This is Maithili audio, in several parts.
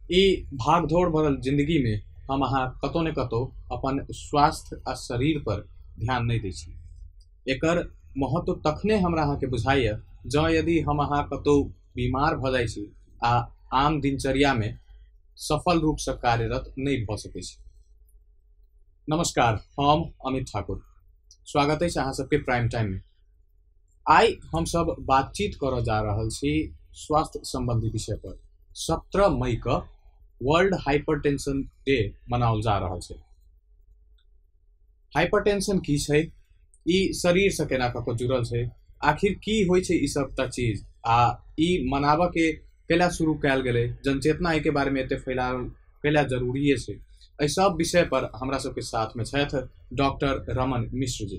ई भागदौड़ भरल जिंदगी में हम अहाँ कतौ ने कतौ अपन स्वास्थ्य आ शरीर पर ध्यान नहीं दै छी। एकर महत्व तखने हमरा अहाँके बुझाइए जँ यदि हम अहाँ कतौ बीमार भऽ जाइ छी आ आम दिनचर्या में सफल रूपसँ कार्यरत नहीं भऽ सकै छी। नमस्कार, हम अमित ठाकुर, स्वागत अछि अहाँ सबके प्राइम टाइम में। आइ हम सब बातचीत करऽ जा रहल छी स्वास्थ्य संबंधी विषय पर। 17 मई के वर्ल्ड हाइपरटेंशन डे मनाओल जा रहल छै। हाइपरटेंशन की छै, ई शरीर से केना कऽ जुड़ल छै, आखिर की होइ छै ई सबटा चीज, आ ई मनाबऽ के कैला शुरू कयल गेलै, जनचेतना एहिके बारे में एते फैलायल कैला जरूरिये छै, एहि सब विषय पर हमरा सबके साथ में छथि डॉक्टर रमन मिश्र जी।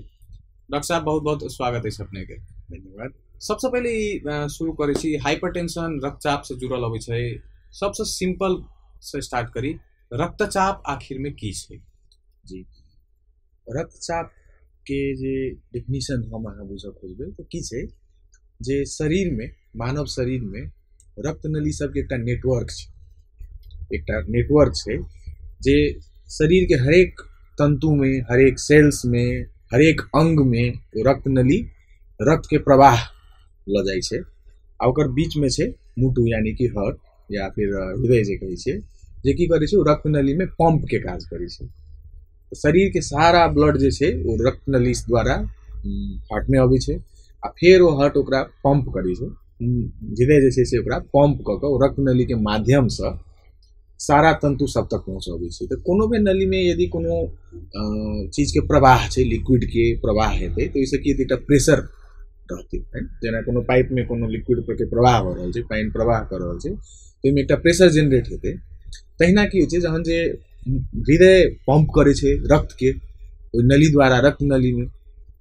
डॉक्टर साहब, बहुत बहुत स्वागत अछि अपने के। धन्यवाद। सबसे पहिले ई शुरू करै छी, हाइपरटेंशन रक्तचाप से जुड़ल अबै छै। सबसे सिंपल से स्टार्ट करी, रक्तचाप आखिर में की छै? जी, रक्तचाप के जे डेफिनेशन हम अहाँ बुझऽ खोजबै तऽ की छै जे शरीर में, मानव शरीर में रक्तनली सबके एकटा नेटवर्क छै, एकटा नेटवर्क छै जे शरीर के हरेक तंतु में, हरेक सेल्स में, हरेक अंग में ओ रक्तनली रक्त के प्रवाह लऽ जाइ छै। आ ओकर बीच में छै मुटु यानी कि हार्ट या फिर हृदय जे कहै छै, जे की करै छै ओ रक्तनली में पंप के काज करै छै। शरीर के सारा ब्लड जे छै ओ रक्तनली द्वारा हार्ट में अबै छै आ फेर ओ हार्ट ओकरा पंप करै छै, हृदय जे छै से ओकरा पंप कऽ कऽ ओ रक्तनली के माध्यमसँ सारा तंतु सब तक पहुँचबै छै। तऽ कोनो भी नली में यदि कोनो चीज के प्रवाह छै, लिक्विड के प्रवाह हेतै तऽ ओहिसँ की हेतै, एकटा प्रेशर रहतै। जेना कोनो पाइप में कोनो लिक्विड के प्रवाह भऽ रहल छै, पानि प्रवाह कऽ रहल छै, तऽ ओहिमे एकटा प्रेशर जेनरेट हेतै। तहिना की होइ छै, जहन जे हृदय पंप करै छै रक्त के ओहि नली द्वारा, रक्त नली में,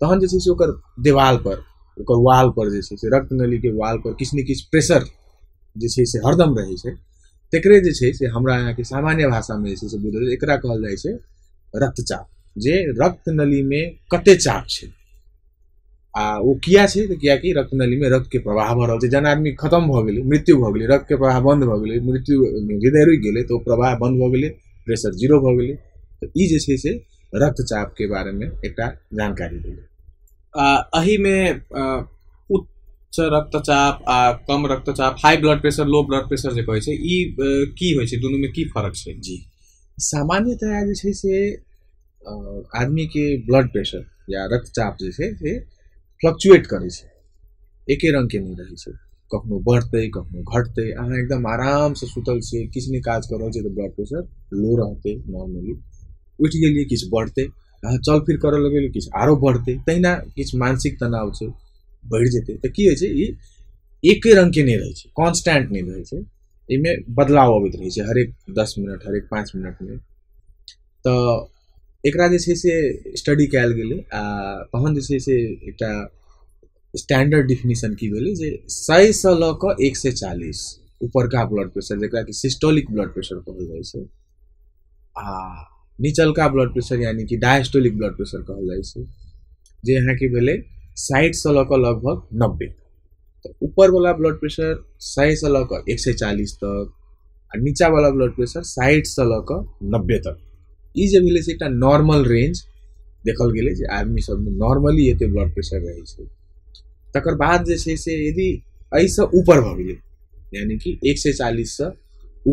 तहन जे छै से ओकर देवाल पर, ओकर वाल पर जे छै से रक्त नली के वाल पर किछु ने किछु प्रेशर जे छै से हरदम रहै छै। तकरे जे छै से हमरा अहाँके सामान्य भाषामे जे छै से बुझल, एकरा कहल जाइ छै रक्तचाप, जे रक्त नलीमे कते चाप छै। आ ओ किया छै, तऽ कियाकि रक्त नलीमे रक्तके प्रवाह भऽ रहल छै। जहन आदमी खत्म भऽ गेलै, मृत्यु भऽ गेलै, रक्तके प्रवाह बन्द भऽ गेलै, मृत्यु हृदय रुकि गेलै, तऽ ओ प्रवाह बन्द भऽ गेलै, प्रेशर जीरो भऽ गेलै। तऽ ई जे छै से रक्तचापके बारेमे एकटा जानकारी भेलै। एहिमे उच्च रक्तचाप आ कम रक्तचाप, high blood pressure, low blood pressure जे कहै छै, ई की होइ छै, दुनूमे की फर्क छै? जी, सामान्यतया जे छै से आदमीके ब्लड प्रेशर या रक्तचाप जे छै से फ्लक्चुएट करै छै, एके रङ्गके नहि रहै छै, कखनो बढ़तै कखनो घटतै। अहाँ एकदम आरामसँ सुतल छियै, किछु नहि काज कऽ रहल छियै तऽ ब्लड प्रेशर लो रहतै नॉर्मली, उठि गेलियै किछु बढ़तै, अहाँ चल फिर करऽ लगेलियै किछु आरो बढ़तै, तहिना किछु मानसिक तनाव छै बढ़ि जेतै। तऽ की होइ छै, ई एके रङ्गके नहि रहै छै, कॉन्स्टेंट नहि रहै छै, एहिमे बदलाव अबैत रहै छै हरेक 10 मिनट हरेक 5 मिनटमे। तऽ एकरा जे छै से स्टडी कयल गेलै आ तहन जे छै से एकटा स्टैंडर्ड डिफिनीशन की भेलै जे 100 से लऽ कऽ 140 ऊपरका ब्लड प्रेशर, जकरा कि सिस्टोलिक ब्लड प्रेशर कहल जाइ छै, आ निचलका ब्लड प्रेशर यानी कि डायस्टोलिक ब्लड प्रेशर कहल जाइ छै, जे अहाँके भेलै 60 से लऽ कऽ लगभग 90। तऽ ऊपरवला ब्लड प्रेशर 100 से लऽ कऽ 140 तक आ नीचावला ब्लड प्रेशर 60 से लऽ कऽ 90 तक। ई जे भेलै से एकटा नॉर्मल रेंज देखल गेलै जे आदमी सबमे नॉर्मली एते ब्लड प्रेशर रहै छै। तकर बाद जे छै से यदि एहिसँ ऊपर भऽ गेलै यानी कि 140 से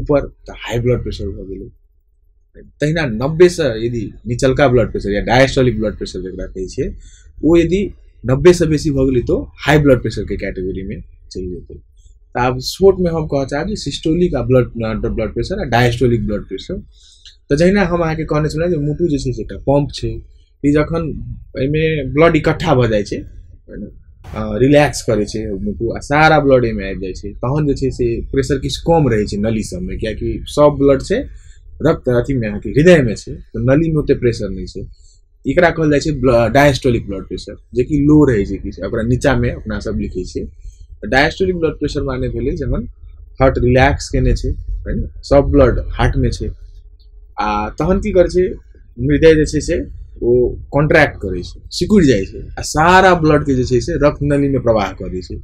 ऊपर तऽ हाई ब्लड प्रेशर भऽ गेलै। तहिना 90 से यदि निचलका ब्लड प्रेशर या डायस्टोलिक ब्लड प्रेशर जकरा कहै छियै, ओ यदि 90 से बेसी भऽ गेलै तऽ हाई ब्लड प्रेशर के कैटेगरीमे चलि जेतै। तऽ आब शॉर्टमे हम कहऽ चाहब जे सिस्टोलिक आ ब्लड प्रेशर आ डायस्टोलिक ब्लड प्रेशर। तऽ जहिना हम अहाँके कहने छलहुँ जे मुटु जे छै से एकटा पंप छै, ई जखन एहिमे ब्लड इकट्ठा भऽ जाइ छै, रिलैक्स करै छै मुटु आ सारा ब्लड एहिमे आबि जाइ छै, तहन जे छै से प्रेशर किछु कम रहै छै नली सबमे, कियाकि सब ब्लड छै रक्त अथीमे अहाँके हृदयमे छै, तऽ नलीमे ओते प्रेशर नहि छै। एकरा कहल जाइ छै डायस्टोलिक ब्लड प्रेशर, जेकि लो रहै छै किछु, ओकरा नीचामे अपना सब लिखै छियै। डायस्टोलिक ब्लड प्रेशर माने भेलै जहन हार्ट रिलैक्स केने छै, है ने, सब ब्लड हार्टमे छै, आ तहन की करै छै हृदय जे छै से ओ कॉन्ट्रैक्ट करै छै, सिकुड़ि जाइ छै आ सारा ब्लडके जे छै से रक्त नलीमे प्रवाह कऽ दै छै।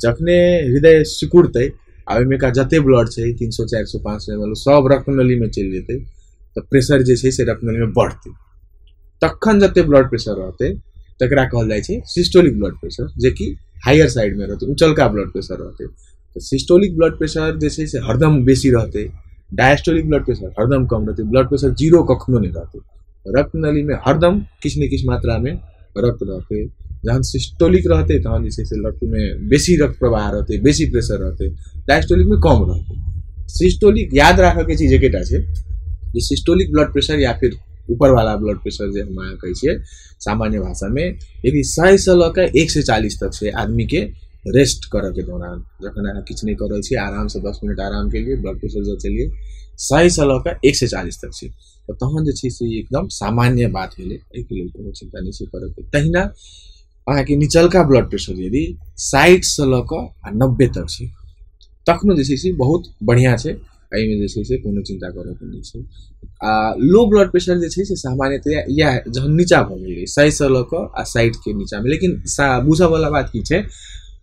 जखने हृदय सिकुड़तै आ ओहिमे का जते ब्लड छै 300 400 500 ml सब रक्तनलीमे चलि जेतै, तऽ प्रेशर जे छै से रक्तनलीमे बढ़तै। तखन जते ब्लड प्रेशर रहतै तकरा कहल जाइ छै सिस्टोलिक ब्लड प्रेशर, जेकि हायर साइडमे रहतै, उचलका ब्लड प्रेशर रहतै। तऽ सिस्टोलिक ब्लड प्रेशर जे छै से हरदम बेसी रहतै, डायस्टोलिक ब्लड प्रेशर हरदम कम रहतै, ब्लड प्रेशर जीरो कखनो नहि रहतै। रक्तनलीमे हरदम किछु ने किछु मात्रामे रक्त रहतै। जहन सिस्टोलिक रहतै तहन जे छै से रक्तमे बेसी रक्त प्रवाह रहतै, बेसी प्रेशर रहतै, डायस्टोलिकमे कम रहतै। सिस्टोलिक याद राखऽके चीज एकेटा छै जे सिस्टोलिक ब्लड प्रेशर या फिर ऊपरवाला ब्लड प्रेशर जे हम अहाँ कहै छियै सामान्य भाषामे, यदि 100 से लऽ कऽ 140 तक छै आदमीके रेस्ट करऽके दौरान, जखन अहाँ किछु नहि कऽ रहल छी, आरामसँ 10 मिनट आराम केलियै, ब्लड प्रेशर जँचेलियै, 100 से लऽ कऽ 140 तक छै, तऽ तहन जे छै से एकदम सामान्य बात भेलै, एहिके लेल कोनो चिन्ता नहि छै करऽके। तहिना अहाँके निचलका ब्लड प्रेशर यदि 60 से लऽ कऽ आ 90 तक छै, तखनो जे छै से बहुत बढ़िआँ छै, एहिमे जे छै से कोनो चिन्ता करऽके नहि छै। आ लो ब्लड प्रेशर जे छै से सामान्यतया इएह जहन नीचा भऽ गेलै 100 से लऽ कऽ आ 60 के नीचामे। लेकिन बुझऽवला बात की छै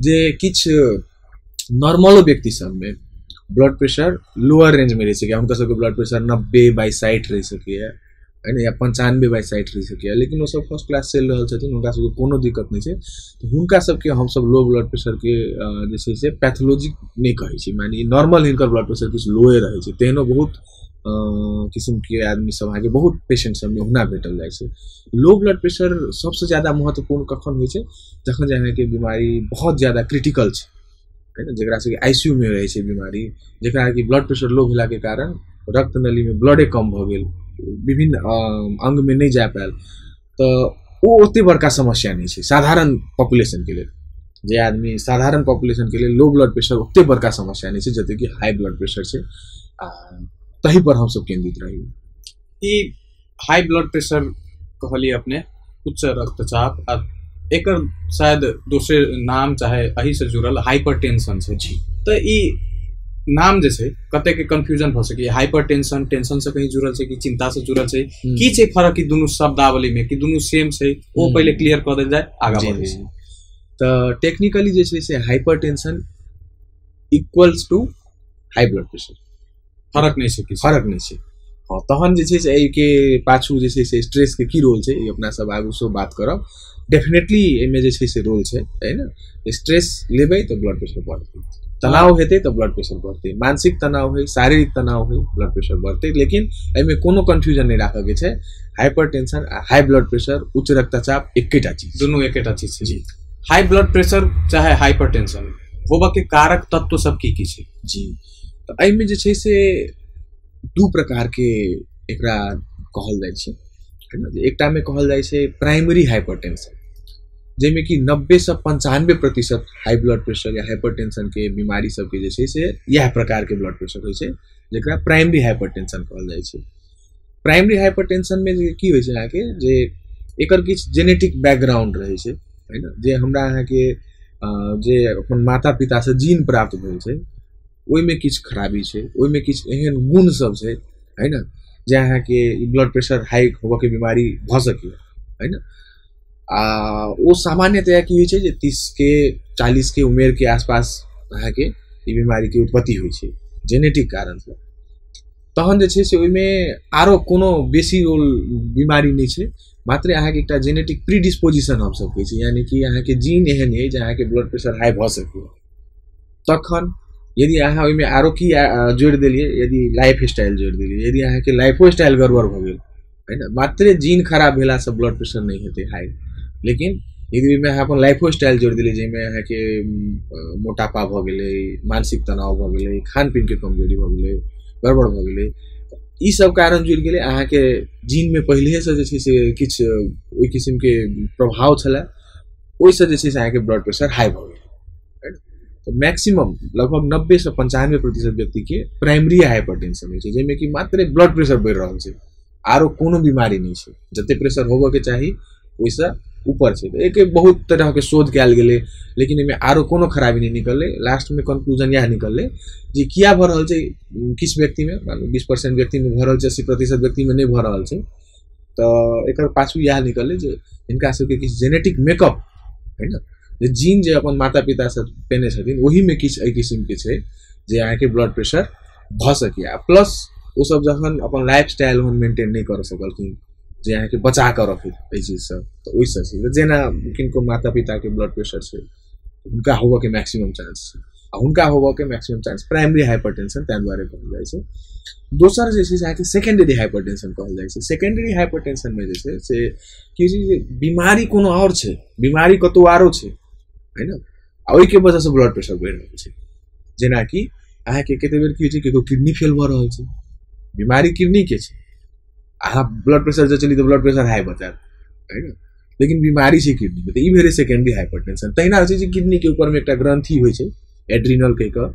जे किछु नॉर्मलो व्यक्ति सबमे ब्लड प्रेशर लोअर रेंजमे रहि सकैए, हुनकर सबके ब्लड प्रेशर 90/60 रहि सकैए, है ने, या 95/60 रहि सकैए, लेकिन ओसब फर्स्ट क्लास चलि रहल छथिन, हुनका सबके कोनो दिक्कत नहि छै। तऽ हुनका सबके हमसब लो ब्लड प्रेशरके जे छै से पैथोलॉजिक नहि कहै छी, माने नॉर्मल हिनकर ब्लड प्रेशर किछु लोए रहै छै। तेहनो बहुत किसिमके आदमी सब अहाँके बहुत पेशेंट सबमे ओहुना भेटल जाइ छै। लो ब्लड प्रेशर सबसँ ज्यादा महत्वपूर्ण कखन होइ छै, जखन जे अहाँके बीमारी बहुत ज्यादा क्रिटिकल छै, है ने, जकरा सबके ICU मे रहै छै बीमारी, जकरा कि ब्लड प्रेशर लो भेलाके कारण रक्तनलीमे ब्लडे कम भऽ गेल, विभिन्न अङ्गमे नहि जा पायल, तऽ ओ ओते बड़का समस्या नहि छै साधारण पॉपुलेशनके लेल। जे आदमी साधारण पॉपुलेशनके लेल लो ब्लड प्रेशर ओते बड़का समस्या नहि छै जते कि हाई ब्लड प्रेशर छै, आ तही पर हमसब केंद्रित रही। ई हाई ब्लड प्रेशर कहलिए अपने, उच्च रक्तचाप, आ एकर शायद दोसर नाम चाहे एही से जुड़ल हाइपर टेंशन छै। जी। तऽ ई नाम जे छै कतेक कन्फ्यूजन भऽ सकैए, हाइपर टेंशन टेंशन से कहीं जुड़ल छै कि चिंता से जुड़ल छै, की छै फरक ई दुनू शब्दावली में, कि दुनू सेम छै, ओ पहिले क्लियर कऽ देल जाय, आगाँ बढ़ै छै। तऽ टेक्निकली जे छै से hypertension equals to high blood pressure, फरक नहि छै, किछु फरक नहि छै। हँ, तहन जे छै से एहिके पाछू जे छै से स्ट्रेसके की रोल छै, ई अपना सब आगू से बात करब। डेफिनेटली एहिमे जे छै से रोल छै, है ने। स्ट्रेस लेबै तऽ ब्लड प्रेशर बढ़तै, तनाव हेतै तऽ ब्लड प्रेशर बढ़तै, मानसिक तनाव होइ, शारीरिक तनाव होइ, ब्लड प्रेशर बढ़तै। लेकिन एहिमे कोनो कन्फ्यूजन नहि राखऽके छै, हाइपर टेंशन आ हाई ब्लड प्रेशर, उच्च रक्तचाप एकेटा चीज, दुनू एकेटा चीज छै। जी। हाई ब्लड प्रेशर चाहे हाइपर टेंशन होबऽके कारक तत्व सब की की छै? जी, तऽ एहिमे जे छै से दू प्रकारके एकरा कहल जाइ छै, है ने। एकटामे कहल जाइ छै प्राइमरी हाइपर टेंशन, जाहिमे कि 90 से 95% हाई ब्लड प्रेशर या हाइपर टेंशनके बीमारी सबके जे छै से इएह प्रकारके ब्लड प्रेशर होइ छै, जकरा प्राइमरी हाइपर टेंशन कहल जाइ छै। प्राइमरी हाइपर टेंशनमे जे की होइ छै अहाँके, जे एकर किछु जेनेटिक बैकग्राउंड रहै छै, है ने, जे हमरा अहाँके जे अपन माता पितासँ जीन प्राप्त भेल छै ओहिमे किछु खराबी छै, ओहिमे किछु एहन गुण सब छै, है ने, जे अहाँके ब्लड प्रेशर हाई होबऽके बीमारी भऽ सकैए, है ने। आ ओ सामान्यतया की होइ छै जे 30 के 40 के उमेरके आसपास अहाँके ई बीमारीके उत्पत्ति होइ छै जेनेटिक कारणसँ। तहन जे छै से ओहिमे आरो कोनो बेसी रोल बीमारी नहि छै, मात्र अहाँके एकटा जेनेटिक प्रीडिस्पोजिशन हमसब कहै छी, यानी कि अहाँके जीन एहन अइ जे अहाँके ब्लड प्रेशर हाई भऽ सकैए। तखन यदि अहाँ ओहिमे आरो की जोड़ि देलियै, यदि लाइफ स्टाइल जोड़ि देलियै, यदि अहाँके लाइफो स्टाइल गड़बड़ भऽ गेल, है ने, मात्रे जीन खराब भेलासँ ब्लड प्रेशर नहि हेतै हाई, लेकिन यदि ओहिमे अहाँ अपन लाइफो स्टाइल जोड़ि देलियै जाहिमे अहाँके मोटापा भऽ गेलै, मानसिक तनाव भऽ गेलै, खान पीनके कमजोरी भऽ गेलै, गड़बड़ भऽ गेलै, ई सब कारण जुड़ि गेलै, अहाँके जीनमे पहिलेसँ जे छै से किछु ओहि किसिमके प्रभाव छलै, ओहिसँ जे छै से अहाँके ब्लड प्रेशर हाई भऽ गेल, है ने। तऽ मैक्सिमम लगभग 90 से 95% व्यक्तिके प्राइमरी हाइपर टेंशन होइ छै, जाहिमे कि मात्र ब्लड प्रेशर बढ़ि रहल छै, आरो कोनो बीमारी नहि छै, जते प्रेशर होबऽके चाही ओहिसँ ऊपर छै। एहिके बहुत तरहके शोध कयल गेलै, लेकिन एहिमे आरो कोनो खराबी नहि निकललै। लास्टमे कंक्लूजन इएह निकललै जे किया भऽ रहल छै, किछु व्यक्तिमे 20% व्यक्तिमे भऽ रहल छै, 80% व्यक्तिमे नहि भऽ रहल छै। तऽ एकर पाछू इएह निकललै जे हिनका सबके किछु जेनेटिक मेकअप, है ने, जे जीन जे अपन माता पितासँ पेने छथिन ओहिमे किछु एहि किसिमके छै जे अहाँके ब्लड प्रेशर भऽ सकैए। प्लस ओसब जखन अपन लाइफ स्टाइल ओहन मेंटेन नहि कर सकलखिन जे अहाँके बचा कऽ रखै एहि चीजसँ, तऽ ओहिसँ छै। जेना किनको माता पिताके ब्लड प्रेशर छै, हुनका होबऽके मैक्सिमम चांस छै, आ हुनका होबऽके मैक्सिमम चांस प्राइमरी हाइपरटेंशन ताहि दुआरे कहल जाइ छै। दोसर जे छै से अहाँके सेकेंडरी हाइपरटेंशन कहल जाइ छै। सेकेंडरी हाइपरटेंशनमे जे छै से की होइ छै जे बीमारी कोनो आओर छै, बीमारी कतहु आरो छै, है ने, आ ओहिके वजहसँ ब्लड प्रेशर बढ़ि रहल छै। जेनाकि अहाँके कतेक बेर की होइ छै, ककरो किडनी फेल भऽ रहल छै, बीमारी किडनीके छै, अहाँ ब्लड प्रेशर जे चली तऽ ब्लड प्रेशर हाई बतायत, है ने, लेकिन बीमारी छै किडनीमे, तऽ ई भेलै सेकेंडरी हाइपरटेंशन। तहिना होइ छै जे किडनीके ऊपरमे एकटा ग्रंथि होइ छै एड्रीनल कहि कऽ,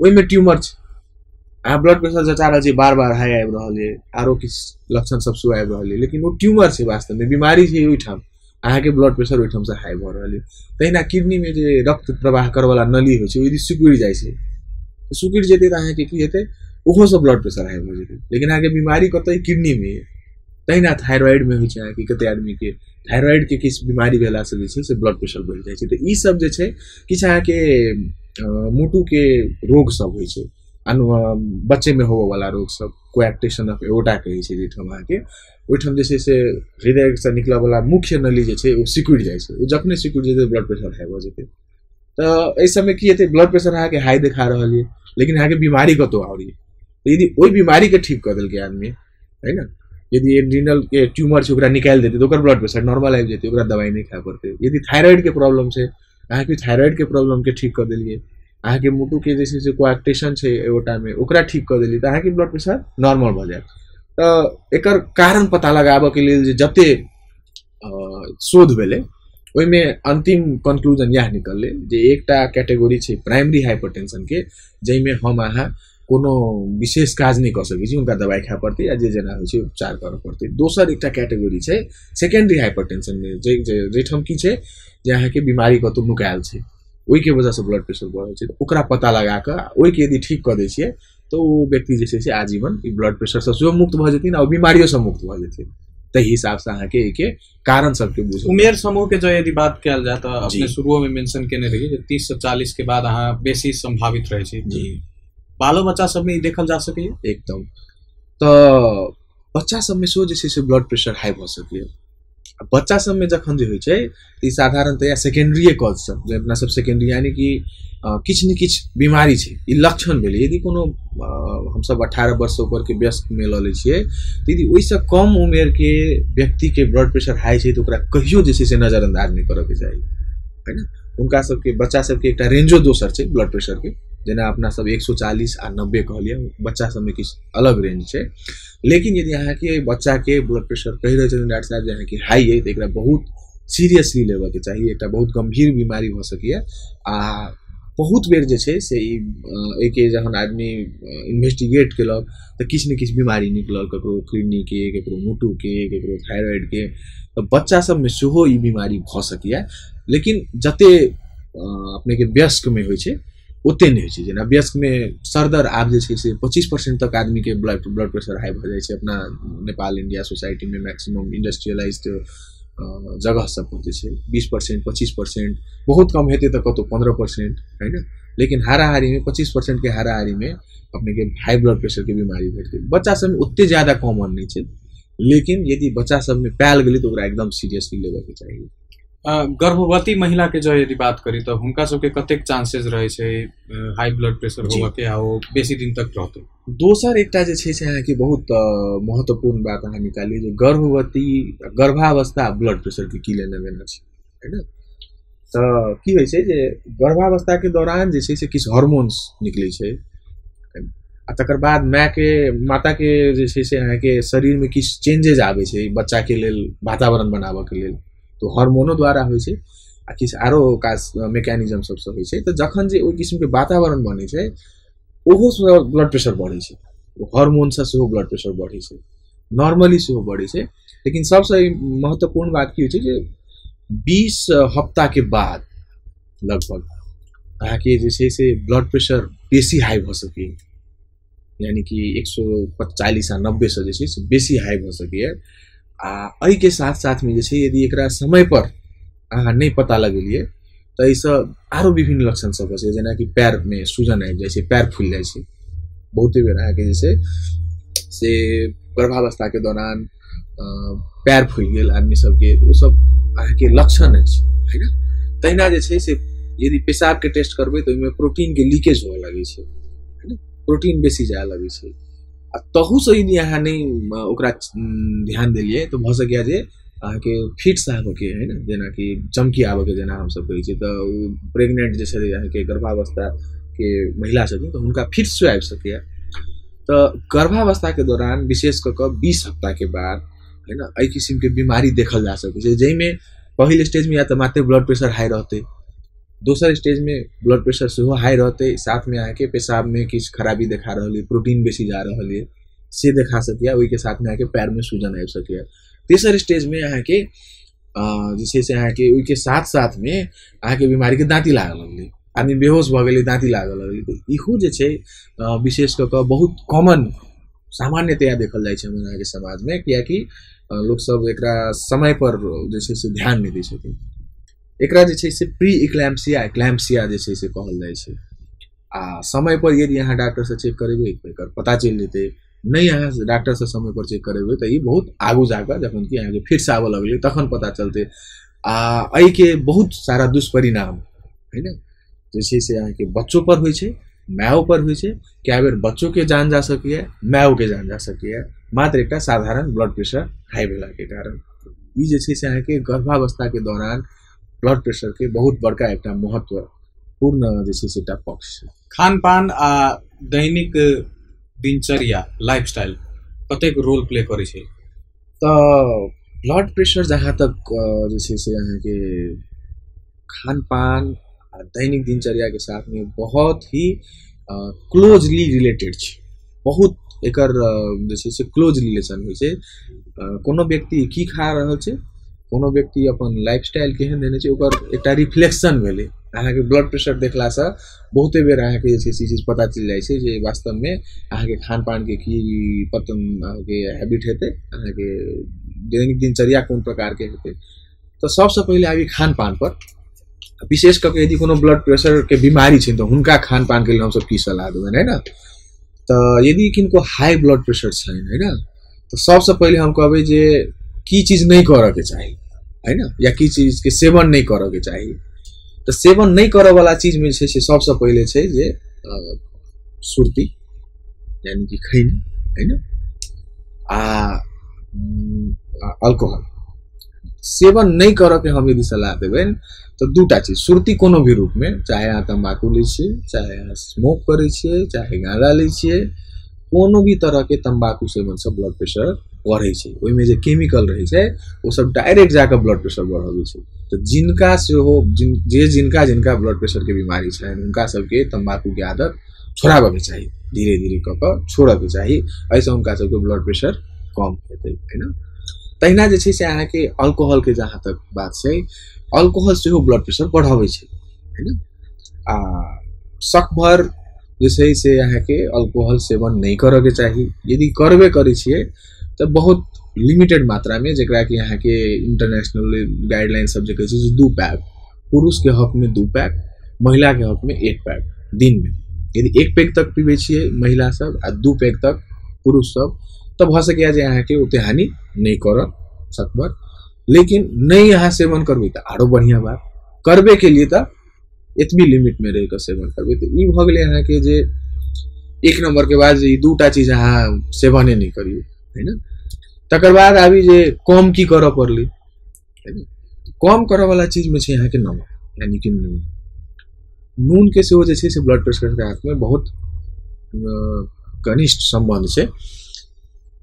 ओहिमे ट्यूमर छै, अहाँ ब्लड प्रेशर जँचा रहल छी, बार बार हाई आबि रहल अइ, आरो किछु लक्षण सब सेहो आबि रहल अइ, लेकिन ओ ट्यूमर छै, वास्तवमे बीमारी छै ओहिठाम, अहाँके ब्लड प्रेशर ओहिठामसँ हाई भऽ रहल अइ। तहिना किडनीमे जे रक्त प्रवाह करऽवला नली होइ छै, ओ यदि सिकुड़ि जाइ छै, सिकुड़ि जेतै तऽ अहाँके की हेतै, ओहोसँ ब्लड प्रेशर हाई भऽ जेतै, लेकिन अहाँके बीमारी कतऽ किडनीमे अइ। तहिना थायराइडमे होइ छै अहाँके, कतेक आदमीके थायराइडके किछु बीमारी भेलासँ जे छै से ब्लड प्रेशर बढ़ि जाइ छै। तऽ ई सब जे छै किछु अहाँके मोटूके रोग सब होइ छै, बच्चेमे होबऽवला रोग सब, कोएप्टेशन ऑफ एओर्टा कहै छै जाहिठाम अहाँके, ओहिठाम जे छै से हृदयसँ निकलऽवला मुख्य नली जे छै ओ सिकुड़ि जाइ छै, ओ जखने सिकुड़ि जेतै ब्लड प्रेशर हाई भऽ जेतै। तऽ एहि सबमे की हेतै, ब्लड प्रेशर अहाँके हाई देखा रहल अइ, लेकिन अहाँके बीमारी कतहु आओर अइ, तऽ यदि ओहि बीमारीके ठीक कऽ देलकै आदमी, है ने, यदि एड्रीनलके ट्यूमर छै ओकरा निकालि देतै तऽ ओकर ब्लड प्रेशर नॉर्मल आबि जेतै, ओकरा दवाइ नहि खाय पड़तै। यदि थायराइडके प्रॉब्लम छै, अहाँके थायराइडके प्रॉब्लमके ठीक कऽ देलियै, अहाँके मोटूके जे छै से कोएप्टेशन छै एओर्टामे ओकरा ठीक कऽ देलियै, तऽ अहाँके ब्लड प्रेशर नॉर्मल भऽ जायत। तऽ एकर कारण पता लगाबऽके लेल जे जतेक शोध भेलै ओहिमे अंतिम कंक्लूजन इएह निकललै जे एकटा कैटेगोरी छै प्राइमरी हाइपरटेंशनके, जाहिमे हम अहाँ कोनो विशेष काज नहि कऽ सकै छी, हुनका दवाइ खाय पड़तै या जे जेना होइ छै उपचार करऽ पड़तै। दोसर एकटा कैटेगोरी छै सेकेंडरी हाइपरटेंशनमे, जाहिठाम की छै जे अहाँके बीमारी कतहु नुकायल छै, ओहिके वजहसँ ब्लड प्रेशर बढ़ल छै, तऽ ओकरा पता लगा कऽ ओहिके यदि ठीक कऽ दै छियै तऽ ओ व्यक्ति जे छै से आजीवन ई ब्लड प्रेशरसँ सेहो मुक्त भऽ जेथिन आ बीमारियोसँ मुक्त भऽ जेथिन। ताहि हिसाबसँ अहाँके एहिके कारण सबके बुझ। उमेर समूहके जँ यदि बात कयल जाय तऽ अपने शुरुओमे मेंशन केने रहियै जे 30 से 40 के बाद अहाँ बेसी सम्भावित रहै छी। जी, बालो बच्चा सबमे ई देखल जा सकैए एकदम। तऽ बच्चा सबमे सेहो जे छै से ब्लड प्रेशर हाई भऽ सकैए। बच्चा सबमे जखन जे होइ छै ई साधारणतया सेकेंडरीए कॉज सब, जे अपना सब सेकेंडरी यानी कि किछु ने किछु बीमारी छै, ई लक्षण भेलै। यदि कोनो हमसब 18 वर्ष ऊपरके वयस्कमे लऽ लै छियै, यदि ओहिसँ कम उमेरके व्यक्तिके ब्लड प्रेशर हाई छै तऽ ओकरा कहियो जे छै से नजरअंदाज नहि करऽके चाही, है ने। हुनका सबके बच्चा सबके एकटा रेंजो दोसर छै ब्लड प्रेशरके, जेना अपना सब 140 आ 90 कहलियै, बच्चा सबमे किछु अलग रेंज छै। लेकिन यदि अहाँके बच्चाके ब्लड प्रेशर कहि रहल छथिन डॉक्टर साहब जे अहाँके हाई अइ, तऽ एकरा बहुत सीरियसली लेबऽके चाही, एकटा बहुत गम्भीर बीमारी भऽ सकैए। आ बहुत बेर जे छै से ई एहिके जहन आदमी इन्वेस्टिगेट केलक तऽ किछु ने किछु बीमारी निकलल, ककरो किडनीके, ककरो मोटूके, ककरो थायराइडके। तऽ बच्चा सबमे सेहो ई बीमारी भऽ सकैए, लेकिन जतेक अपनेके वयस्कमे होइ छै ओते नहि होइ छै। जेना वयस्कमे सरदर आब जे छै से 25% तक आदमीके ब्लड प्रेशर हाई भऽ जाइ छै अपना नेपाल इंडिया सोसाइटीमे, मैक्सिमम इंडस्ट्रियलाइज्ड जगह सब पर जे छै 20% 25%, बहुत कम हेतै तऽ कतहु 15%, है ने। लेकिन हाराहारीमे 25% के हाराहारीमे अपनेके हाई ब्लड प्रेशरके बीमारी भेटतै। बच्चा सबमे ओते ज्यादा कॉमन नहि छै, लेकिन यदि बच्चा सबमे पायल गेलै तऽ ओकरा एकदम सीरियसली लेबऽके चाही। गर्भवती महिला के जो यदि बात करी तऽ हुनका सबके कतेक चांसेस रहै छै हाई ब्लड प्रेशर होबऽके आ ओ बेसी दिन तक रहतै? दोसर एकटा जे छै से अहाँके बहुत महत्वपूर्ण बात अहाँ निकालियै जे गर्भवती गर्भावस्था ब्लड प्रेशरके की लेने देना छै, है ने। तऽ की होइ छै जे गर्भावस्थाके दौरान जे छै से किछु हार्मोन्स निकलै छै, आ तकर बाद मायके माताके जे छै से अहाँके शरीरमे किछु चेंजेज आबै छै बच्चाके लेल वातावरण बनाबऽके लेल, तो हार्मोनो द्वारा होइ छै आ किछु आरो काज मैकेनिज्म सबसँ होइ छै। तऽ जखन जे ओहि किसिमके वातावरण बनै छै ओहोसँ ब्लड प्रेशर बढ़ै छै, हार्मोनसँ सेहो ब्लड प्रेशर बढ़ै छै, नॉर्मली सेहो बढ़ै छै। लेकिन सबसँ महत्वपूर्ण बात की होइ छै जे 20 हफ्ताके बाद लगभग अहाँके जे छै से ब्लड प्रेशर बेसी हाई भऽ सकैए, यानी कि 140 आ 90 से जे छै से बेसी हाई भऽ सकैए। आ एहिके साथ साथमे जे छै यदि एकरा समयपर अहाँ नहि पता लगेलियै तऽ एहिसँ आरो विभिन्न लक्षण सब होइ छै, जेनाकि पैरमे सूजन आबि जाइ छै, पैर फूलि जाइ छै। बहुते बेर अहाँके जे छै से गर्भावस्थाके दौरान पैर फूलि गेल आदमी सबके, ओसब अहाँके लक्षण अछि, है ने। तहिना जे छै से यदि पेशाबके टेस्ट करबै तऽ ओहिमे प्रोटीनके लीकेज हुअ लगै छै, है ने, प्रोटीन बेसी जाय लगै छै। आ तहूसँ यदि अहाँ नहि ओकरा ध्यान देलियै तऽ भऽ सकैए जे अहाँके फिट्स आबऽके, है ने, जेनाकि चमकी आबऽके जेना हमसब कहै छियै, तऽ ओ प्रेग्नेंट जे छै अहाँके गर्भावस्थाके महिला छथिन तऽ हुनका फिट्स सेहो आबि सकैए। तऽ गर्भावस्थाके दौरान विशेष कऽ कऽ 20 हफ्ताके बाद, है ने, एहि किसिमके बीमारी देखल जा सकै छै, जाहिमे पहिल स्टेजमे या तऽ मात्र ब्लड प्रेशर हाई रहतै, दोसर स्टेजमे ब्लड प्रेशर सेहो हाई रहतै, साथमे अहाँके पेशाबमे किछु खराबी देखा रहल अइ, प्रोटीन बेसी जा रहल अइ से देखा सकैए, ओहिके साथमे अहाँके पैरमे सूजन आबि सकैए। तेसर स्टेजमे अहाँके जे छै से अहाँके ओहिके साथ साथमे अहाँके बीमारीके दाँती लागऽ लगलै, आदमी बेहोश भऽ गेलै, दाँती लागऽ लगलै। तऽ इहो जे छै विशेष कऽ कऽ बहुत कॉमन सामान्यतया देखल जाइ छै हमर अहाँके समाजमे, कियाकि लोकसब एकरा समयपर जे छै से ध्यान नहि दै छथिन। एकरा जे छै से प्री इक्लैम्सिया एक्लैम्सिया जे छै से कहल जाइ छै। आ समयपर यदि अहाँ डॉक्टरसँ चेक करेबै तऽ एकर पता चलि जेतै, नहि अहाँ डॉक्टरसँ समयपर चेक करेबै तऽ ई बहुत आगू जाकऽ जखन कि अहाँके फिट्स आबऽ लगलै तखन पता चलतै। आ एहिके बहुत सारा दुष्परिणाम, है ने, जे छै से अहाँके बच्चोपर होइ छै, मायोपर होइ छै। कए बेर बच्चोके जान जा सकैए, मायोके जान जा सकैए, मात्र एकटा साधारण ब्लड प्रेशर हाई भेलाके कारण। ई जे छै से अहाँके गर्भावस्थाके दौरान ब्लड प्रेशरके बहुत बड़का एकटा महत्वपूर्ण जे छै से एकटा पक्ष छै। खान पान आ दैनिक दिनचर्या लाइफस्टाइल कतेक रोल प्ले करै छै? तऽ ब्लड प्रेशर जहाँ तक जे छै से अहाँके खान पान आ दैनिक दिनचर्याके साथमे बहुत ही क्लोजली रिलेटेड छै, बहुत एकर जे छै से क्लोज रिलेशन होइ छै। कोनो व्यक्ति की खा रहल छै, कोनो व्यक्ति अपन लाइफस्टाइल केहन देने छै, ओकर एकटा रिफ्लेक्शन भेलै। अहाँके ब्लड प्रेशर देखलासँ बहुते बेर अहाँके जे छै से चीज पता चलि जाइ छै जे वास्तवमे अहाँके खान पानके की पतन अहाँके हैबिट हेतै, अहाँके दैनिक दिनचर्या कोन प्रकारके हेतै। तऽ सबसँ पहिले आबी खान पानपर। विशेष कऽ के यदि कोनो ब्लड प्रेशरके बीमारी छै तऽ हुनका खान पानके लेल हमसब की सलाह देबनि, है ने। तऽ यदि किनको हाई ब्लड प्रेशर छनि, है ने, तऽ सबसँ पहिले हम कहबै जे की चीज नहि करऽके चाही, है ने, या की चीजके सेवन नहि करऽके चाही। तऽ सेवन नहि करऽवला चीजमे जे छै से सबसँ पहिले छै जे सुर्ती यानी कि खैनी, है ने, आ अल्कोहल सेवन नहि करऽके हम यदि सलाह देबनि तऽ दूटा चीज, सुर्ती कोनो भी रूपमे, चाहे अहाँ तम्बाकू लै छियै, चाहे अहाँ स्मोक करै छियै, चाहे गाँजा लै छियै, कोनो भी तरहके तम्बाकू सेवनसँ ब्लड प्रेशर बढ़ै छै। ओहिमे जे केमिकल रहै छै ओसब डायरेक्ट जाकऽ ब्लड प्रेशर बढ़बै छै। तऽ जिनका सेहो जे जिनका जिनका ब्लड प्रेशरके बीमारी छनि हुनका सबके तम्बाकूके आदत छोड़ाबऽके चाही, धीरे धीरे कऽ कऽ छोड़ऽके चाही, एहिसँ हुनका सबके ब्लड प्रेशर कम हेतै, है ने। तहिना जे छै से अहाँके अल्कोहलके जहाँ तक बात छै, अल्कोहल सेहो ब्लड प्रेशर बढ़ाबै छै, है ने। आ सकभर जे छै से अहाँके अल्कोहल सेवन नहि करऽके चाही। यदि करबे करै छियै तऽ बहुत लिमिटेड मात्रामे, जकरा कि अहाँके इंटरनेशनल गाइडलाइन सब जे कहै छै जे 2 पैक, पुरुषके हकमे 2 पैक, महिलाके हकमे 1 पैक दिनमे। यदि 1 पैक तक पीबै छियै महिला सब आ 2 पैक तक पुरुष सब, तऽ भऽ सकैए जे अहाँके ओते हानि नहि करत सकभर। लेकिन नहि अहाँ सेवन करबै तऽ आरो बढ़िआँ बात, करबे के लिए तऽ एतबी लिमिटमे रहि कऽ सेवन करबै। तऽ ई भऽ गेलै अहाँके जे 1 नम्बरके बाद जे ई 2टा चीज अहाँ सेवने नहि करियौ, है ने। तकर बाद आबी जे कम की करऽ पड़लै, है ने। कम करऽवला चीजमे छै अहाँके नमक यानी कि नून। नूनके सेहो जे छै से ब्लड प्रेशरके हाथमे बहुत घनिष्ठ सम्बन्ध छै।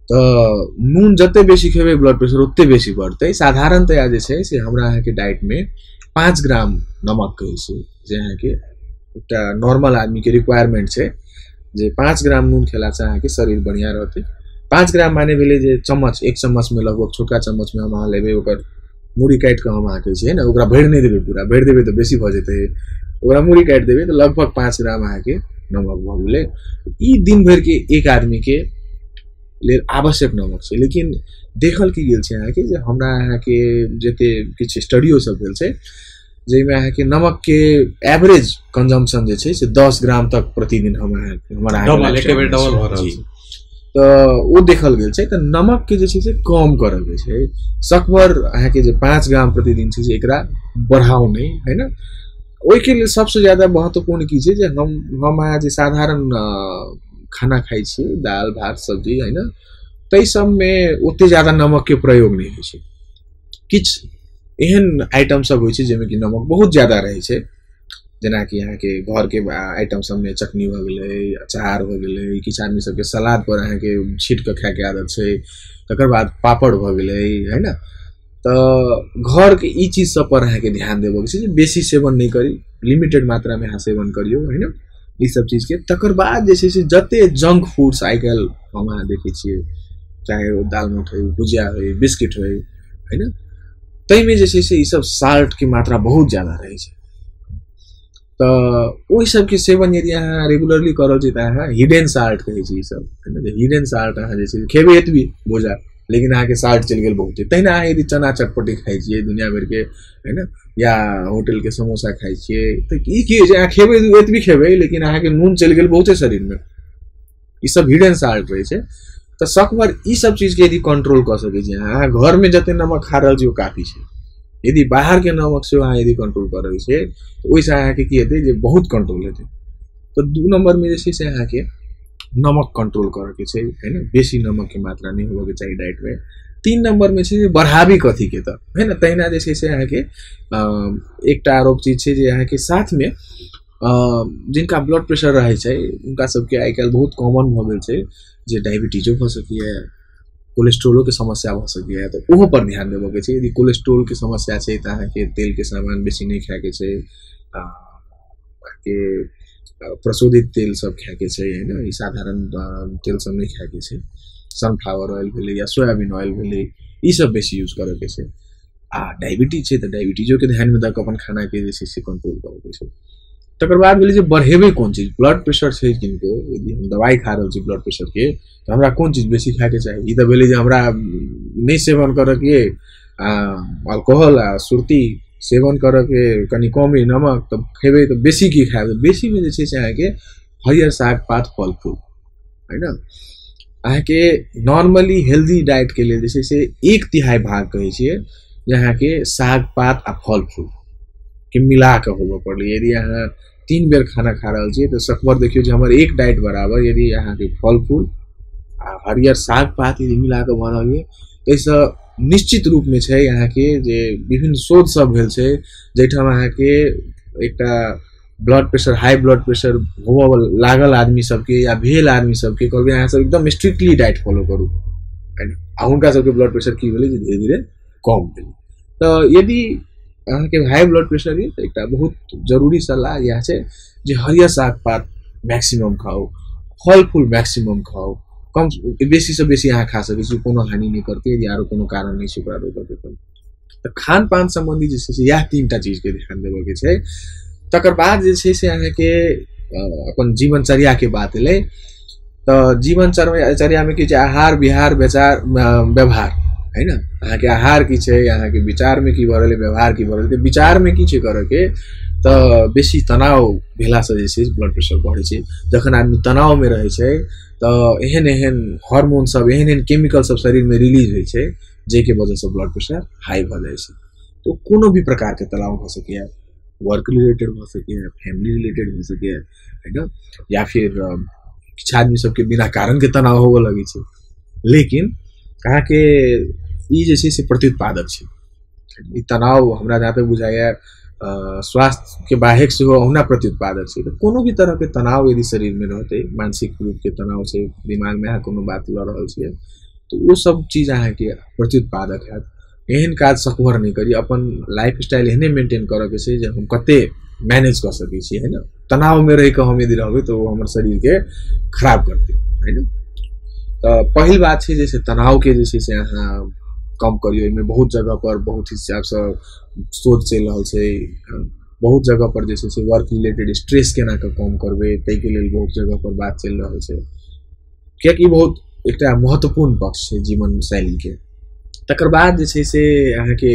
तऽ नून जते बेसी खेबै ब्लड प्रेशर ओते बेसी बढ़तै। साधारणतया जे छै से हमरा अहाँके डाइटमे 5 ग्राम नमक कहै छै जे अहाँके एकटा नॉर्मल आदमीके रिक्वायरमेंट छै जे 5 ग्राम नून खेलासँ अहाँके शरीर बढ़िआँ रहतै। 5 ग्राम माने भेलै जे चम्मच, 1 चम्मचमे लगभग छोटका चम्मचमे हम अहाँ लेबै, ओकर मूड़ी काटि कऽ हम अहाँ कहै छियै ने, ओकरा भरि नहि देबै, पूरा भरि देबै तऽ बेसी भऽ जेतै, ओकरा मूड़ी काटि देबै तऽ लगभग 5 ग्राम अहाँके नमक भऽ गेलै। ई दिन भरिके एक आदमीके लेल आवश्यक नमक छै। लेकिन देखल की गेल छै अहाँके जे हमरा अहाँके जते किछु स्टडियो सब भेल छै जाहिमे अहाँके नमकके एवरेज कंजम्पशन जे छै से 10 ग्राम तक प्रतिदिन हम हमर डबल भऽ रहल छै, तऽ ओ देखल गेल छै। तऽ नमकके जे छै से कम करऽके छै, सकभर अहाँके जे 5 ग्राम प्रतिदिन छै से एकरा बढ़ाउ नहि, है ना। ओहिके लेल सबसँ ज्यादा महत्वपूर्ण की छै जे हम अहाँ जे साधारण खाना खाइ छियै, दालि भात सब्जी, है ना, ताहि सबमे ओते ज्यादा नमकके प्रयोग नहि होइ छै। किछु एहन आइटम सब होइ छै जाहिमे कि नमक बहुत ज्यादा रहै छै, जेनाकि अहाँके घरके आइटम सबमे चटनी भऽ गेलै, अचार भऽ गेलै, किछु आदमी सबके सलाद पर अहाँके छीट कऽ खायके आदत छै, तकर बाद पापड़ भऽ गेलै, है ना। तऽ घरके ई चीज सब पर अहाँके ध्यान देबऽके छै जे बेसी सेवन नहि करी, लिमिटेड मात्रामे अहाँ सेवन करियौ, है ना, ई सब चीजके। तकर बाद जे छै से जते जंक फूड्स आइ काल्हि हम अहाँ देखै छियै, चाहे ओ दालमोठ होइ, भुजिया होइ, बिस्किट होइ, है ना, ताहिमे जे छै से ई सब साल्टके मात्रा बहुत ज्यादा रहै छै। तऽ ओहि सबके सेवन यदि अहाँ रेगुलरली कऽ रहल छी तऽ अहाँ हिडेन साल्ट कहै छै ई सब, है ना, हिडेन साल्ट अहाँ जे छै खेबै एतबी भुजा, लेकिन अहाँके साल्ट चलि गेल बहुते। तहिना अहाँ यदि चना चटपटी खाइ छियै दुनिया भरिके, है ना, या होटलके समोसा खाइ छियै, तऽ ई की होइ छै, अहाँ खेबै एतबी खेबै लेकिन अहाँके नून चलि गेल बहुते शरीरमे, ई सब हिडेन साल्ट रहै छै। तऽ सकभर ई सब चीजके यदि कंट्रोल कऽ सकै छी अहाँ, घरमे जते नमक खा रहल छी ओ काफी छै, यदि बाहरके नमक सेहो अहाँ यदि कंट्रोल कऽ रहल छियै तऽ ओहिसँ अहाँके की हेतै जे बहुत कंट्रोल हेतै। तऽ 2 नम्बरमे जे छै से अहाँके नमक कंट्रोल करऽके छै, है ना, बेसी नमकके मात्रा नहि होबऽके चाही डाइटमे। 3 नम्बरमे छै जे बढ़ाबी कथीके, तऽ है ना, तहिना जे छै से अहाँके एकटा आरो चीज छै जे अहाँके साथमे जिनका ब्लड प्रेशर रहै छै हुनका सबके आइ काल्हि बहुत कॉमन भऽ गेल छै जे डायबिटीजो भऽ सकैए, कोलेस्ट्रोलोके समस्या भऽ सकैए, तऽ ओहो पर ध्यान देबऽके छै। यदि कोलेस्ट्रोलके समस्या छै तऽ अहाँके तेलके सामान बेसी नहि खायके छै, अहाँके प्रशोधित तेल सब खायके छै, है ना, ई साधारण तेल सब नहि खायके छै, सनफ्लावर ऑयल भेलै या सोयाबीन ऑयल भेलै, ई सब बेसी यूज करऽके छै। आ डायबिटीज छै तऽ डायबिटीजोके ध्यानमे दऽ कऽ अपन खानाके जे छै से कंट्रोल करऽके छै। तकर बाद भेलै जे बढ़ेबै कोन चीज, ब्लड प्रेशर छै किनको, यदि हम दवाइ खा रहल छी ब्लड प्रेशरके तऽ हमरा कोन चीज बेसी खायके चाही। ई तऽ भेलै जे हमरा नहि सेवन करऽके अल्कोहल आ सुर्ती सेवन करऽके कनि कमे नमक, तऽ खेबै तऽ बेसी की खायब, बेसीमे जे छै से अहाँके हरियर साग पात फल फूल, है ना। अहाँके नॉर्मली हेल्दी डाइटके लेल जे छै से 1/3 भाग कहै छियै जे अहाँके साग पात आ फल फूलके मिला कऽ होबऽ पड़लै। यदि अहाँ 3 बेर खाना खा रहल छियै तऽ सकभर देखियौ जे हमर एक डाइट बराबर यदि अहाँके फल फूल आ हरियर साग पात यदि मिला कऽ भऽ रहल यऽ ताहिसँ निश्चित रूपमे छै अहाँके जे विभिन्न शोध सब भेल छै जाहिठाम अहाँके एकटा blood pressure, high blood pressure होबऽ लागल आदमी सबके या भेल आदमी सबके कहबै अहाँ सब एकदम स्ट्रिक्टली डाइट फॉलो करू, आ हुनका सबके ब्लड प्रेशर की भेलै जे धीरे धीरे कम भेलै। तऽ यदि अहाँके हाई ब्लड प्रेशर यऽ तऽ एकटा बहुत जरूरी सलाह इएह छै जे हरियर साग पात मैक्सिमम खाउ, फल फूल मैक्सिमम खाउ, कम बेसीसँ बेसी अहाँ खा सकै छी, कोनो हानि नहि करतै यदि आरो कोनो कारण नहि छै ओकरा रोकऽके। तऽ खान पान सम्बन्धी जे छै से इएह 3 टा चीजके ध्यान देबऽके छै। तकर बाद जे छै से अहाँके अपन जीवनचर्याके बात एलै, तऽ जीवनचर्यामे की छै, आहार विहार विचार व्यवहार, है ना। अहाँके आहार की छै, अहाँके विचारमे की भऽ रहल, व्यवहार की भऽ रहल। तऽ विचारमे की छै करऽके, तऽ बेसी तनाव भेलासँ जे छै ब्लड प्रेशर बढ़ै छै। जखन आदमी तनावमे रहै छै तऽ एहन एहन हार्मोन सब, एहन एहन केमिकल सब शरीरमे रिलीज होइ छै जाहिके वजहसँ ब्लड प्रेशर हाई भऽ जाइ छै। तऽ कोनो भी प्रकारके तनाव भऽ सकैए, वर्क रिलेटेड भऽ सकैए, फैमिली रिलेटेड भऽ सकैए, है ना, या फिर किछु आदमी सबके बिना कारणके तनाव होबऽ लगै छै। लेकिन अहाँके ई जे छै से प्रत्युत्पादक छै। ई तनाव हमरा जहाँ तक बुझाइए स्वास्थ्यके बाहेक सेहो ओहुना प्रत्युत्पादक छै। तऽ कोनो भी तरहके तनाव यदि शरीरमे रहतै, मानसिक रूपके तनाव छै, दिमागमे अहाँ कोनो बात लऽ रहल छियै, तऽ ओ सब चीज अहाँके प्रत्युत्पादक हैत। एहन काज सकभर नहि करी, अपन लाइफ स्टाइल एहने मेंटेन करऽके छै जे हम कते मैनेज कऽ सकै छी, है ना। तनावमे रहिकऽ हम यदि रहबै तऽ ओ हमर शरीरके खराब करतै, है ना। तऽ पहिल बात छै जे तनावके जे छै से अहाँ कम करियौ। एहिमे बहुत जगह पर बहुत हिसाबसँ शोध चलि रहल छै, बहुत जगह पर जे छै से वर्क रिलेटेड स्ट्रेस केना कऽ कम करबै ताहिके लेल बहुत जगह पर बात चलि रहल छै, कियाकि बहुत एकटा महत्वपूर्ण पक्ष छै जीवन शैलीके। तकर बाद जे छै से अहाँके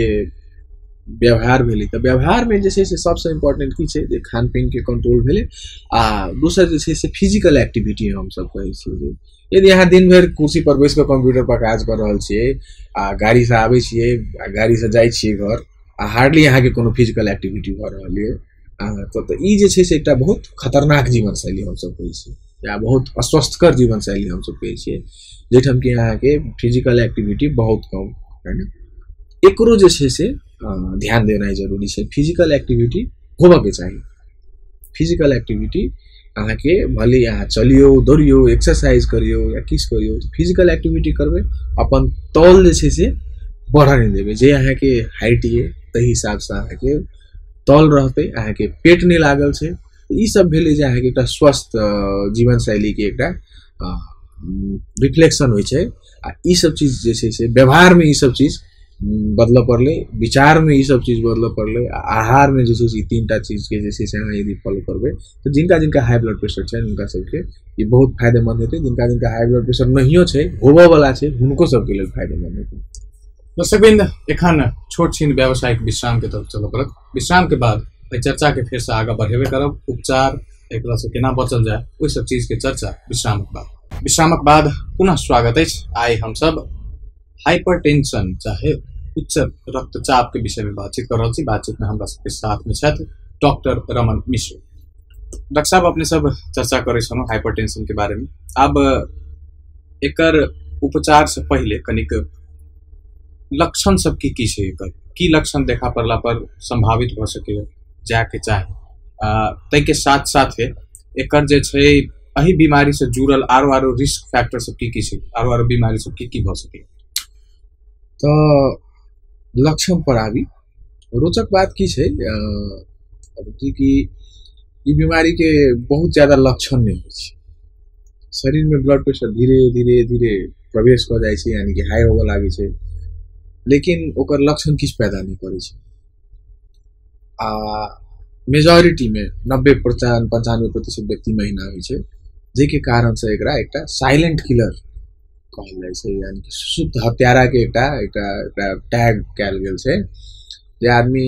व्यवहार भेलै। तऽ व्यवहारमे जे छै से सबसँ इम्पोर्टेंट की छै जे खान पीनके कंट्रोल भेलै, आ दोसर जे छै से फिजिकल एक्टिविटी हमसब कहै छियै जे यदि अहाँ दिन भरि कुर्सी पर बैस कऽ कंप्यूटर पर काज कऽ रहल छियै आ गाड़ीसँ आबै छियै आ गाड़ीसँ जाइ छियै घर आ हार्डली अहाँके कोनो फिजिकल एक्टिविटी भऽ रहल यऽ, तऽ ई जे छै से एकटा बहुत खतरनाक जीवनशैली हमसब कहै छियै या बहुत अस्वस्थकर जीवनशैली हमसब कहै छियै, जाहिठाम कि अहाँके फिजिकल एक्टिविटी बहुत कम है ने। एकरो जे छै से ध्यान देनाइ जरूरी छै, फिजिकल एक्टिविटी होबऽके चाही। फिजिकल एक्टिविटी अहाँके भले अहाँ चलियौ, दौड़ियौ, एक्सरसाइज करियौ या किछु करियौ, फिजिकल एक्टिविटी करबै, अपन तौल जे छै से बढ़ऽ नहि देबै। जे अहाँके हाइट ये ताहि हिसाबसँ अहाँके तौल रहतै, अहाँके पेट नहि लागल छै। ई सब भेलै जे अहाँके एकटा स्वस्थ जीवनशैलीके एकटा रिफ्लेक्शन होइ छै। आ ई सब चीज जे छै से व्यवहारमे ई सब चीज बदलऽ पड़लै, विचारमे ई सब चीज बदलऽ पड़लै, आ आहारमे जे छै से ई तीनटा चीजके जे छै से अहाँ यदि फॉलो करबै तऽ जिनका जिनका हाई ब्लड प्रेशर छनि हुनका सबके ई बहुत फायदेमंद हेतै। जिनका जिनका हाई ब्लड प्रेशर नहियो छै, होबऽवला छै, हुनको सबके लेल फायदेमंद हेतै। दर्शकवृंद, एखन छोट छिन व्यावसायिक विश्राम के तरफ चलऽ पड़त। विश्राम के बाद एहि चर्चा के फेरसँ आगाँ बढ़ेबे करब। उपचार, एकरासँ केना बचल जाय, ओहि सब चीज के चर्चा विश्रामक बाद। विश्रामक बाद पुनः स्वागत अछि। आइ हमसब हाइपरटेंशन चाहे उच्च रक्तचाप के विषय में बातचीत कर रहल छी। बातचीत में हमरा सबके साथ में छथि डॉक्टर रमन मिश्र। डॉक्टर साहब, अपने सब चर्चा करै छलहुँ हाइपरटेंशन के बारे में। आब एकर उपचार से पहिले कनिक लक्षण सब की की छै, एकर की लक्षण देखा पड़ला पर संभावित भऽ सकैए जायके चाही, ताहिके साथ साथे एकर जे छै एहि बीमारी से जुड़ल आरो आरो रिस्क फैक्टर सब की की छै, आरो आरो बीमारी सब की की भऽ सकैए? तऽ लक्षण पर आबी। रोचक बात की छै कि ई बीमारीके बहुत ज्यादा लक्षण नहि होइ छै। शरीरमे ब्लड प्रेशर धीरे धीरे धीरे प्रवेश कऽ जाइ छै, यानी कि हाई होबऽ लागै छै, लेकिन ओकर लक्षण किछु पैदा नहि करै छै। आ मेजॉरिटीमे 90-95% व्यक्तिमे एहिना होइ छै, जाहिके कारणसँ एकरा एकटा साइलेंट किलर कहल जाइ छै, यानी कि सुसुप्त हत्याराके एकटा एकटा एकटा टैग कयल गेल छै। जे आदमी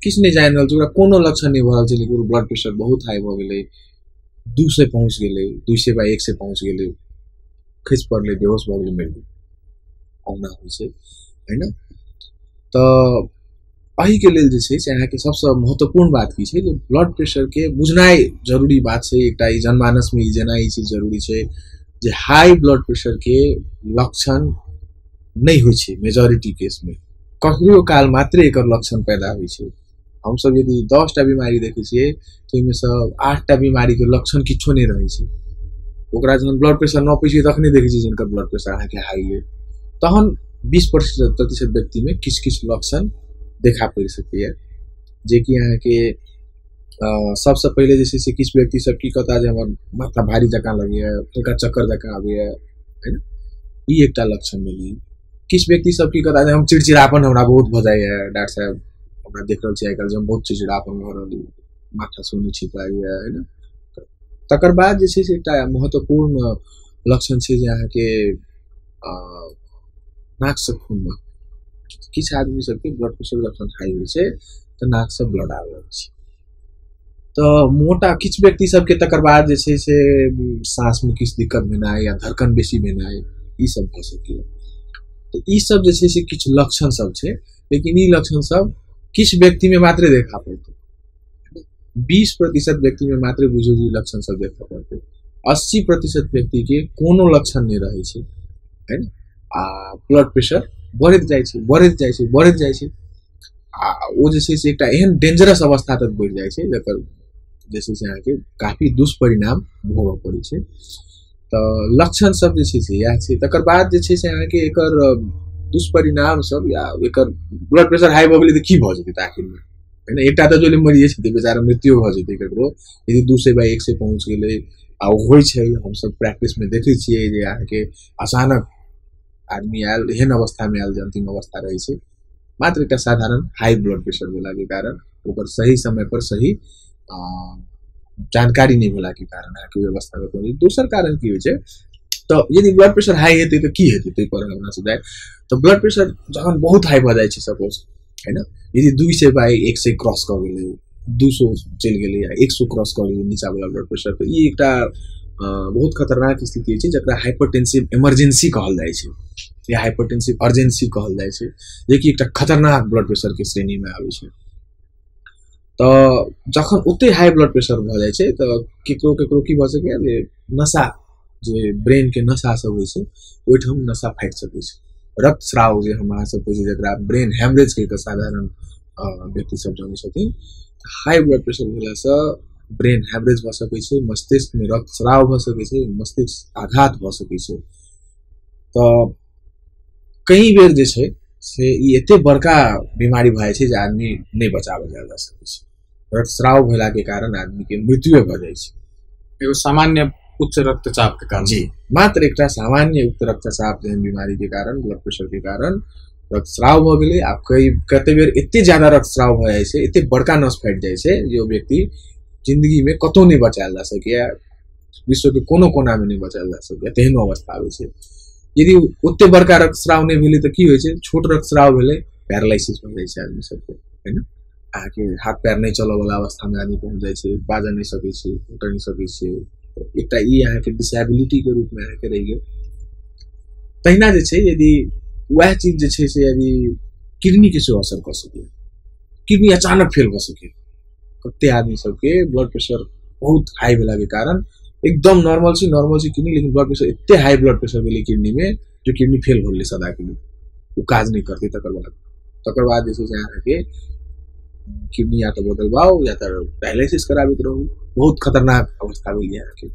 किछु नहि जानि रहल छै, ओकरा कोनो लक्षण नहि भऽ रहल छै, लेकिन ब्लड प्रेशर बहुत हाई भऽ गेलै, 200 पहुँच गेलै, 200/100 पहुँच गेलै, खसि पड़लै, बेहोश भऽ गेलै, मरि गेलै, ओना होइ छै, है ने। तऽ एहिके लेल जे छै से अहाँके सबसँ महत्वपूर्ण बात की छै जे ब्लड प्रेशरके बुझनाइ जरूरी बात छै। एकटा ई जनमानसमे ई जेनाइ ई चीज जरूरी छै जे हाई ब्लड प्रेशरके लक्षण नहि होइ छै मेजॉरिटी केसमे, ककरो काल मात्रे एकर लक्षण पैदा होइ छै। हमसब यदि 10टा बीमारी देखै छियै तऽ ओहिमेसँ 8टा बीमारीके लक्षण किछो नहि रहै छै। ओकरा जहन ब्लड प्रेशर नपै छियै तखने देखै छियै जिनकर ब्लड प्रेशर अहाँके हाई अइ, तहन 20% व्यक्तिमे किछु किछु लक्षण देखा पड़ि सकैए, जेकि अहाँके सबसँ पहिले जे छै से किछु व्यक्ति सब की कहता जे हमर माथा भारी जकाँ लगैए, हल्का चक्कर जकाँ आबैए, है ने, ई एकटा लक्षण भेलै। किछु व्यक्ति सब की कहता जे हम चिड़चिड़ापन हमरा बहुत भऽ जाइए, डॉक्टर साहब हमरा देख रहल छी आइकाल्हि जे हम बहुत चिड़चिड़ापन भऽ रहल, माथा सुनै छिपाइए, है ने। तकर बाद जे छै से एकटा महत्वपूर्ण लक्षण छै जे अहाँके नाकसँ खून, किछु आदमी सबके ब्लड प्रेशर जखन हाई होइ छै तऽ नाकसँ ब्लड आबि रहल छै। तऽ मोटा किछु व्यक्ति सबके तकर बाद जे छै से साँसमे किछु दिक्कत भेनाइ या धड़कन बेसी भेनाइ, ई सब भऽ सकैए। तऽ ई सब जे छै से किछु लक्षण सब छै, लेकिन ई लक्षण सब किछु व्यक्तिमे मात्रे देखा पड़तै। 20% व्यक्तिमे मात्रे बुझू जे लक्षण सब देखा पड़तै, 80% व्यक्तिके कोनो लक्षण नहि रहै छै, है ने। आ ब्लड प्रेशर बढ़ैत जाइ छै, बढ़ैत जाइ छै, बढ़ैत जाइ छै, आ ओ जे छै से एकटा एहन डेंजरस अवस्था तक बढ़ि जाइ छै जकर जे छै से अहाँके काफी दुष्परिणाम भोगऽ पड़ै छै। तऽ लक्षण सब जे छै से इएह छै। तकर बाद जे छै से अहाँके एकर दुष्परिणाम सब या एकर ब्लड प्रेशर हाई भऽ गेलै तऽ की भऽ जेतै तऽ आखिरमे, है ने। एकटा तऽ जोले मरिए जेतै बेचारा, मृत्यु भऽ जेतै ककरो यदि 200/100 पहुँच गेलै। आ ओ होइ छै, हमसब प्रैक्टिसमे देखै छियै जे अहाँके अचानक आदमी आयल, एहन अवस्थामे आयल जे अन्तिम अवस्था रहै छै, मात्र एकटा साधारण हाई ब्लड प्रेशर भेलाके कारण, ओकर सही समय पर सही जानकारी नहि भेलाके कारण अहाँके ओहि अवस्थामे पहुँच। दोसर कारण की होइ छै तऽ यदि ब्लड प्रेशर हाई हेतै तऽ की हेतै ताहि पर हमरा से जाय। तऽ ब्लड प्रेशर जहन बहुत हाई भऽ जाइ छै सपोज, है ने। यदि 200/100 क्रॉस कऽ गेलै, 200 चलि गेलै या 100 क्रॉस कऽ गेलै नीचाँवला ब्लड प्रेशर, तऽ ई एकटा बहुत खतरनाक स्थिति होइ छै जकरा हाइपरटेंसिव इमरजेंसी कहल जाइ छै या हाइपरटेंसिव अर्जेंसी कहल जाइ छै, जेकि एकटा खतरनाक ब्लड प्रेशरके श्रेणीमे आबै छै। तऽ जखन ओते हाई ब्लड प्रेशर भऽ जाइ छै तऽ केकरो केकरो की भऽ सकैए जे नशा, जे ब्रेनके नशा सब होइ छै ओहिठाम नशा फाटि सकै छै, रक्तस्राव जे हम अहाँ सब कहै छी जकरा ब्रेन हेमरेज कहि कऽ साधारण व्यक्ति सब जानै छथिन। हाई ब्लड प्रेशर भेलासँ ब्रेन हेमरेज भऽ सकै छै, मस्तिष्कमे रक्तस्राव भऽ सकै छै, मस्तिष्क आघात भऽ सकै छै। तऽ कई बेर जे छै से ई एते बड़का बीमारी भऽ जाइ छै जे आदमी नहि बचावल जा सकै छै, रक्तस्राव भेलाके कारण आदमीके मृत्युए भऽ जाइ छै। एगो सामान्य उच्च रक्तचाप के कारण, जी, मात्र एकटा सामान्य उच्च रक्तचाप जेहन बीमारी के कारण, ब्लड प्रेशर के कारण रक्तस्राव भऽ गेलै। आ कते बेर एते ज्यादा रक्तस्राव भऽ जाइ छै, एते बड़का नस फाटि जाइ छै जे ओ व्यक्ति जिंदगी में कतहु नहि बचायल जा सकैए, विश्व के कोनो कोना में नहि बचायल जा सकैए, तेहनो अवस्था आबै छै। यदि ओते बड़का रक्तस्राव नहि भेलै तऽ की होइ छै, छोट रक्तस्राव भेलै पैरालिसिस भऽ जाइ छै आदमी सबके, है ने। अहाँके हाथ पैर नहि चलऽवला अवस्थामे आदमी पहुँच जाइ छै, बाजऽ नहि सकै छै, उठऽ नहि सकै छै, एकटा ई अहाँके डिसेबिलिटीके रूपमे अहाँके रहि गेल। तहिना जे छै यदि वएह चीज जे छै से यदि किडनीके सेहो असर कऽ सकैए, किडनी अचानक फेल भऽ सकैए। कते आदमी सबके ब्लड प्रेशर बहुत हाई भेलाके कारण एकदम नॉर्मल छै किडनी, लेकिन ब्लड प्रेशर एते हाई ब्लड प्रेशर भेलै किडनीमे जो किडनी फेल भऽ गेलै सदाके लिए, ओ काज नहि करतै। तकर बाद जे छै से अहाँके किडनी या तऽ बदलवाउ या तऽ डायलिसिस कराबैत रहू, बहुत खतरनाक अवस्था भेल अहाँके।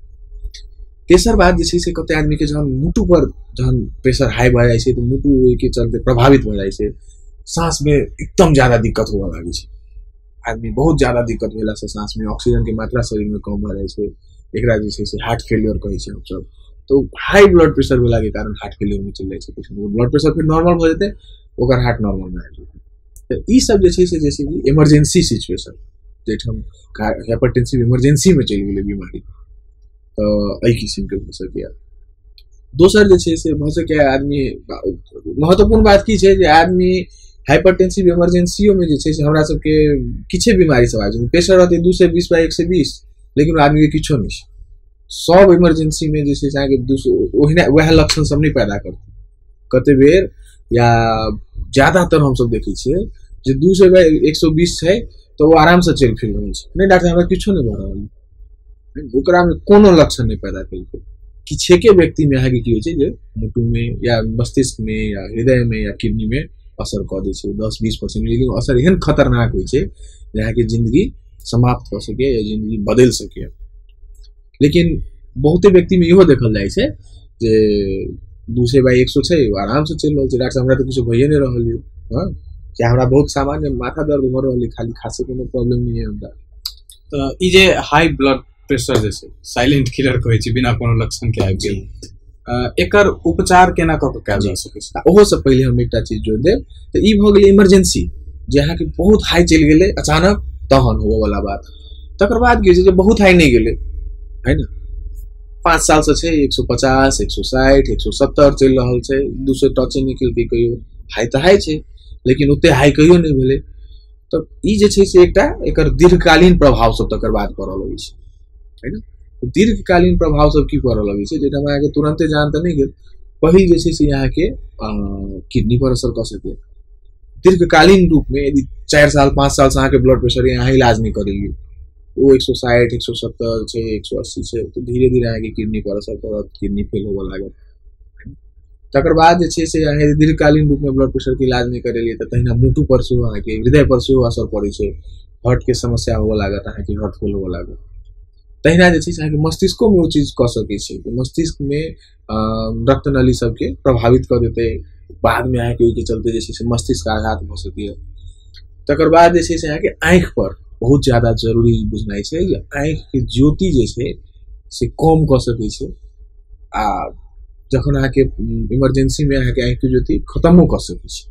तेसर बात जे छै से कते आदमीके जहन मुटु पर जहन प्रेशर हाई भऽ जाइ छै तऽ मुटु ओहिके चलते प्रभावित भऽ जाइ छै, साँसमे एकदम ज्यादा दिक्कत हुअ लागै छै, आदमी बहुत ज्यादा दिक्कत भेलासँ साँसमे ऑक्सीजनके मात्रा शरीरमे कम भऽ जाइ छै, एकरा जे छै से हार्ट फेलियर कहै छै हमसब। तऽ हाई ब्लड प्रेशर भेलाके कारण हार्ट फेलियरमे चलि जाइ छै पेशेंट, ब्लड प्रेशर फेर नॉर्मल भऽ जेतै, ओकर हार्ट नॉर्मलमे आबि जेतै। तऽ ई सब जे छै से जैसे कि इमरजेंसी सिचुएशन जाहिठाम हाइपरटेंसिव इमरजेंसीमे चलि गेलै बीमारी, तऽ एहि किसिमके भऽ सकैए। दोसर जे छै से भऽ सकैए आदमी, महत्वपूर्ण बात की छै जे आदमी हाइपरटेंसिव इमरजेंसियोमे जे छै से हमरा सबके किछे बीमारी सब आबि छै, प्रेशर रहतै 220/120 लेकिन आदमीके किछो नहि छै। सब इमरजेंसीमे जे छै से अहाँके 200 ओहिना वएह लक्षण सब नहि पैदा करतै कते बेर, या ज्यादातर हमसब देखै छियै जे 200/120 छै तऽ ओ आरामसँ चलि फिर रहल छै, नहि डॉक्टर हमरा किछो नहि भऽ रहल, ओकरामे कोनो लक्षण नहि पैदा केलकै। किछेके व्यक्तिमे अहाँके की होइ छै जे मुटुमे या मस्तिष्कमे या हृदयमे या किडनीमे असर कऽ दै छै 10-20%, लेकिन असर एहन खतरनाक होइ छै जे अहाँके जिन्दगी समाप्त कऽ सकैए या जिन्दगी बदलि सकैए। लेकिन बहुते व्यक्तिमे इहो देखल जाइ छै जे 200/100 छै, ओ आरामसँ चलि रहल छै, डॉक्टर हमरा तऽ किछो भइए नहि रहल यऽ, हँ या हमरा बहुत सामान्य माथा दर्द भऽ रहल यऽ, खाली खाँसी कोनो प्रॉब्लम नहि यऽ हमरा। तऽ ई जे हाई ब्लड प्रेशर जे छै साइलेंट किलर कहै छै, बिना कोनो लक्षणके आबि गेल, एकर उपचार केना कऽ कऽ कयल जा सकै छै? ओहोसँ पहिले हम एकटा चीज जोड़ि देब, तऽ ई भऽ गेलै इमरजेंसी जे अहाँके बहुत हाई चलि गेलै अचानक तहन होबऽवला बात। तकर बाद की होइ छै जे बहुत हाई नहि गेलै, है ने, 5 सालसँ छै 150, 160, 170 चलि रहल छै, 200 टचे नहि केलकै कहियो, हाई तऽ हाई छै लेकिन ओते हाई कहियो नहि भेलै। तऽ ई जे छै से एकटा एकर दीर्घकालीन प्रभाव सब तकर बाद पड़ऽ लगै छै, है ने। दीर्घकालीन प्रभाव सब की पड़ऽ लगै छै जाहिठाम अहाँके तुरन्ते जान तऽ नहि गेल, पहिल जे छै से अहाँके किडनी पर असर कऽ सकैए दीर्घकालीन रूपमे। यदि 4 साल 5 सालसँ अहाँके ब्लड प्रेशर अहाँ इलाज नहि करेलियै, ओ 160, 170 छै, 180 छै, तऽ धीरे धीरे अहाँके किडनी पर असर पड़त, किडनी फेल होबऽ लागत। तकर बाद जे छै से अहाँ दीर्घकालीन रूपमे ब्लड प्रेशरके इलाज नहि करेलियै तऽ तहिना मुटु पर सेहो अहाँके हृदय पर सेहो असर पड़ै छै, हार्टके समस्या होबऽ लागत, अहाँके हार्ट फेल होबऽ लागत। तहिना जे छै से अहाँके मस्तिष्कोमे ओ चीज कऽ सकै छै, मस्तिष्कमे रक्तनली सबके प्रभावित कऽ देतै, बादमे अहाँके ओहिके चलते जे छै से मस्तिष्क आघात भऽ सकैए। तकर बाद जे छै से अहाँके आँखि पर बहुत ज्यादा जरूरी बुझनाइ छै जे आँखिके ज्योति जे छै से कम कऽ सकै छै, आ जखन अहाँके इमरजेंसीमे अहाँके आँखिके ज्योति खतमो कऽ सकै छै।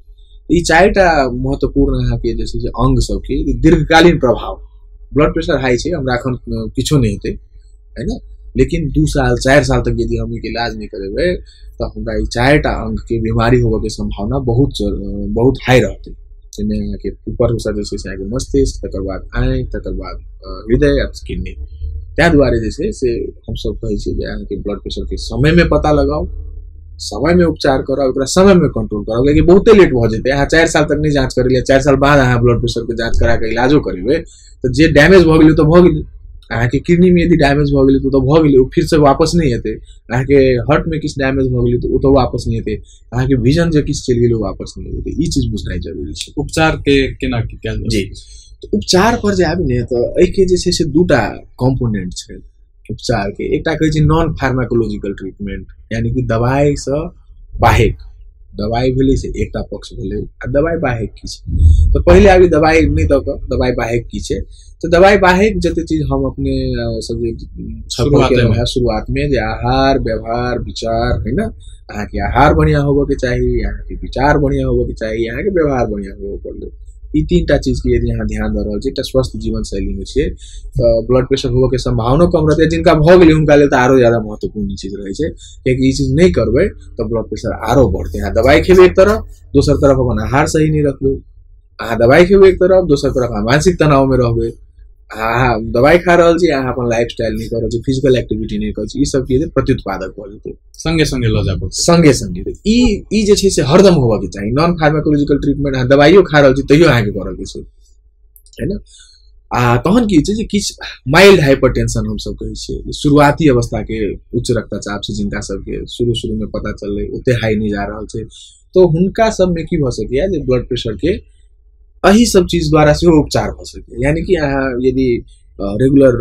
ई 4टा महत्वपूर्ण अहाँके जे छै से अंग सबके दीर्घकालीन प्रभाव। ब्लड प्रेशर हाई छै, हमरा एखन किछो नहि हेतै, है ने, लेकिन 2 साल 4 साल तक यदि हम एहिके इलाज नहि करेबै तऽ हमरा ई 4टा अंगके बीमारी होबऽके सम्भावना बहुत बहुत हाई रहतै। जाहिमे अहाँके ऊपरसँ जे छै से अहाँके मस्तिष्क, तकर बाद आँखि, तकर बाद हृदय आ किडनी। ताहि दुआरे जे छै से हमसब कहै छियै जे अहाँके ब्लड प्रेशरके समयमे पता लगाउ, समयमे उपचार कराउ, ओकरा समयमे कंट्रोल कराउ, कियाकि बहुते लेट भऽ जेतै। अहाँ 4 साल तक नहि जाँच करेलियै, 4 साल बाद अहाँ ब्लड प्रेशरके जाँच करा कऽ इलाजो करेबै तऽ जे डैमेज भऽ गेलै तऽ भऽ गेलै। अहाँके किडनीमे यदि डैमेज भऽ गेलै तऽ भऽ गेलै, ओ फिरसँ वापस नहि हेतै। अहाँके हार्टमे किछु डैमेज भऽ गेलै तऽ ओ तऽ वापस नहि हेतै। अहाँके विजन जे किछु चलि गेलै ओ वापस नहि हेतै। ई चीज बुझनाइ जरूरी छै। उपचारके केना कयल जाय? जी, तऽ उपचार पर जे आबी ने तऽ एहिके जे छै से 2टा कॉम्पोनेंट छै उपचारके। एकटा कहै छै नॉन फार्माकोलॉजिकल ट्रीटमेंट, यानी कि दवाइसँ बाहेक। दवाइ भेलै से एकटा पक्ष भेलै आ दवाइ बाहेक की छै। तऽ पहिले आबी दवाइ नहि दऽ कऽ दवाइ बाहेक की छै। तऽ दवाइ बाहेक जते चीज हम अपने सब जे शुरुआतमे जे आहार, व्यवहार, विचार है ने, अहाँके आहार बढ़िआँ होबऽके चाही, अहाँके विचार बढ़िआँ होबऽके चाही, अहाँके व्यवहार बढ़िआँ होबऽ पड़लै। ई 3टा चीजके यदि अहाँ ध्यान दऽ रहल छी, एकटा स्वस्थ जीवन शैलीमे छियै तऽ ब्लड प्रेशर होबऽके सम्भावनो कम रहतै। जिनका भऽ गेलै हुनका लेल तऽ आरो ज्यादा महत्वपूर्ण ई चीज रहै छै, कियाकि ई चीज नहि करबै तऽ ब्लड प्रेशर आरो बढ़तै। अहाँ दवाइ खेबै एक तरफ, दोसर तरफ अपन आहार सही नहि रखबै। अहाँ दवाइ खेबै एक तरफ, दोसर तरफ अहाँ मानसिक तनावमे रहबै। अहाँ दवाइ खा रहल छी, अहाँ अपन लाइफ स्टाइल नहि कऽ रहल छी, फिजिकल एक्टिविटी नहि करै छी, ई सब की प्रत्युत्पादक भऽ जेतै। संगे संगे लऽ जाब, संगे संगे। ई जे छै से हरदम होबऽके चाही। नॉन फार्माकोलॉजिकल ट्रीटमेंट, अहाँ दवाइयो खा रहल छी तैयो अहाँके करऽके छै, है ने। आ तहन की छै जे किछु माइल्ड हाइपरटेंशन हमसब कहै छियै, शुरुआती अवस्थाके उच्च रक्तचाप छै जिनका सबके शुरू शुरूमे पता चललै, ओते हाई नहि जा रहल छै, तऽ हुनका सबमे की भऽ सकैया जे ब्लड प्रेशरके एहि सब चीज द्वारा सेहो उपचार भऽ सकैया। यानी कि अहाँ यदि रेगुलर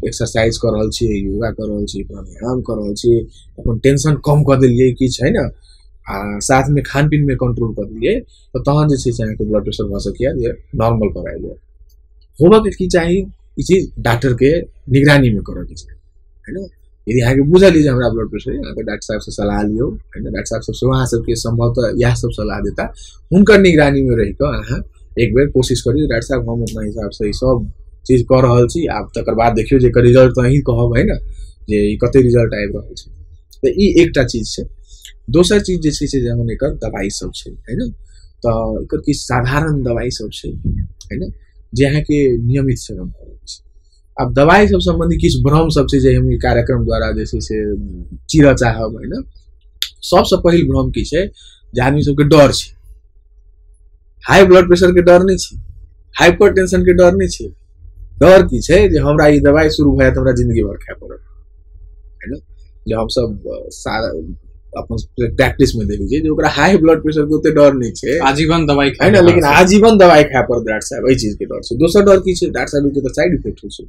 एक्सरसाइज कऽ रहल छियै, योगा कऽ रहल छी, प्राणायाम कऽ रहल छी, अपन टेंशन कम कऽ देलियै किछु, है ने, आ साथमे खान पीनमे कंट्रोल कऽ देलियै, तऽ तहन जे छै से अहाँके ब्लड प्रेशर भऽ सकैया जे नॉर्मल पर आबि जाय। होबऽके की चाही, ई चीज डॉक्टरके निगरानीमे करऽके चाही, है ने। यदि अहाँके बुझल जे हमरा ब्लड प्रेशर, अहाँके डॉक्टर साहबसँ सलाह लियौ, है ने। डॉक्टर साहब सब सेहो अहाँ सबके सम्भवतः इएह सब सलाह देता। हुनकर निगरानीमे रहि कऽ अहाँ एक बेर कोशिश करियौ, डॉक्टर साहब हम अपना हिसाबसँ ई सब चीज कऽ रहल छी, आब तकर बाद देखियौ जे एकर रिजल्ट तऽ अहीँ कहब, है ने, जे ई कते रिजल्ट आबि रहल छै। तऽ ई एकटा चीज छै। दोसर चीज जे छै से जहन एकर दवाइ सब छै, है ने, तऽ एकर किछु साधारण दवाइ सब छै, है ने, जे अहाँके नियमित सेवन करैके छै। आब दवाइ सब सम्बन्धी किछु भ्रम सब छै जे हम ई कार्यक्रम द्वारा जे छै से चीरऽ चाहब, है ने। सबसँ पहिल भ्रम की छै जे आदमी सबके डर छै, हाई ब्लड प्रेशर के डर नहि छै, हाइपर टेंशन के डर नहि छै, डर की छै जे हमरा ई दवाइ शुरू भऽ जायत हमरा जिंदगी भर खाय पड़त, है ने। जे हमसब अपन प्रैक्टिस में देखै छियै जे ओकरा हाई ब्लड प्रेशर के ओते डर नहि छै, आजीवन दवाइ है ने, लेकिन आजीवन दवाइ खाय पड़त डॉक्टर साहब, एहि चीज के डर छै। दोसर डर की छै, डॉक्टर साहब के तऽ साइड इफेक्ट होइ छै,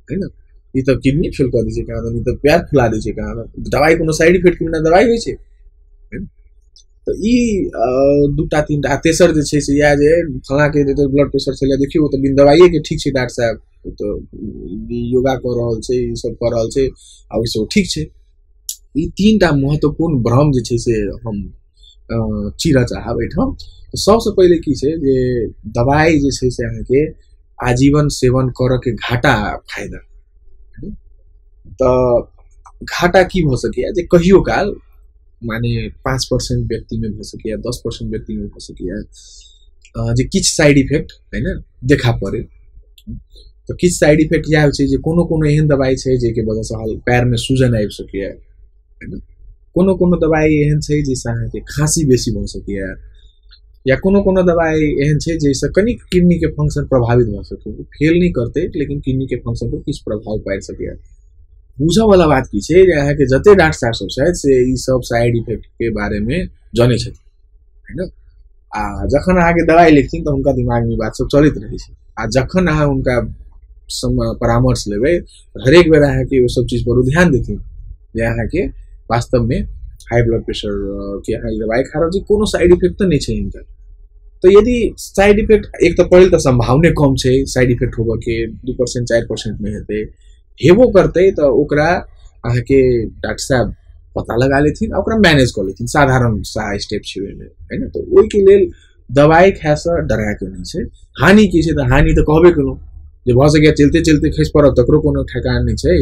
है ने, ई तऽ किडनी फेल कऽ दै छै कहाँ, ई तऽ पैर फुला दै छै कहाँ, दवाइ कोनो साइड इफेक्ट के बिना दवाइ होइ छै। तऽ ई 2टा 3टा। आ तेसर जे छै से इएह जे फलाँके ब्लड प्रेशर छलै, देखियौ ओ तऽ बिन दवाइएके ठीक छै डॉक्टर साहब, ओ तऽ योगा कऽ रहल छै, ई सब कऽ रहल छै, आ ओहिसँ ओ ठीक छै। ई 3टा महत्वपूर्ण भ्रम जे छै से हम चीरऽ चाहब एहिठाम। तऽ सबसँ पहिले की छै जे दवाइ जे छै से अहाँके आजीवन सेवन करऽके घाटा फायदा। तऽ घाटा की भऽ सकैया जे कहियो काल माने 5% व्यक्तिमे भऽ सकैया, 10% व्यक्तिमे भऽ सकैया जे किछु साइड इफेक्ट, है ने, देखा पड़े। तऽ किछु साइड इफेक्ट इएह होइ छै जे कोनो कोनो एहन दवाइ छै जाहिके वजहसँ पैरमे सूजन आबि सकैया, है ने, कोनो कोनो दवाइ एहन छै जाहिसँ अहाँके खाँसी बेसी भऽ सकैया, या कोनो कोनो दवाइ एहन छै जाहिसँ कनिक किडनीके फंक्शन प्रभावित भऽ सकैया, फेल नहि करतै लेकिन किडनीके फंक्शन पर किछु प्रभाव पाड़ि सकैया। बुझऽवला बात की छै जे अहाँके जते डॉक्टर साहब सब छथि से ई सब साइड इफेक्ट के बारेमे जनै छथिन, है ने। आ जखन अहाँके दवाइ लिखथिन तऽ हुनका दिमागमे बात सब चलैत रहै छै, आ जखन अहाँ हुनका परामर्श लेबै हरेक बेर अहाँके ओ सब चीज पर ध्यान देथिन जे अहाँके वास्तवमे हाई ब्लड प्रेशर के अहाँ ई दवाइ खा रहल छी, कोनो साइड इफेक्ट तऽ नहि छै हिनका। तऽ यदि साइड इफेक्ट, एक तऽ पहिल तऽ सम्भावने कम छै साइड इफेक्ट होबऽके, 2% 4% मे हेतै, हेबो करतै तऽ ओकरा अहाँके डॉक्टर साहब पता लगा लेथिन आ ओकरा मैनेज कऽ लेथिन, साधारण सा स्टेप छै ओहिमे, है ने। तऽ ओहिके लेल दवाइ खायसँ डरायके नहि छै। हानि की छै तऽ हानि तऽ कहबे केलहुँ जे भऽ सकैए चलिते चलिते खसि पड़ब तकरो कोनो ठेकान नहि छै,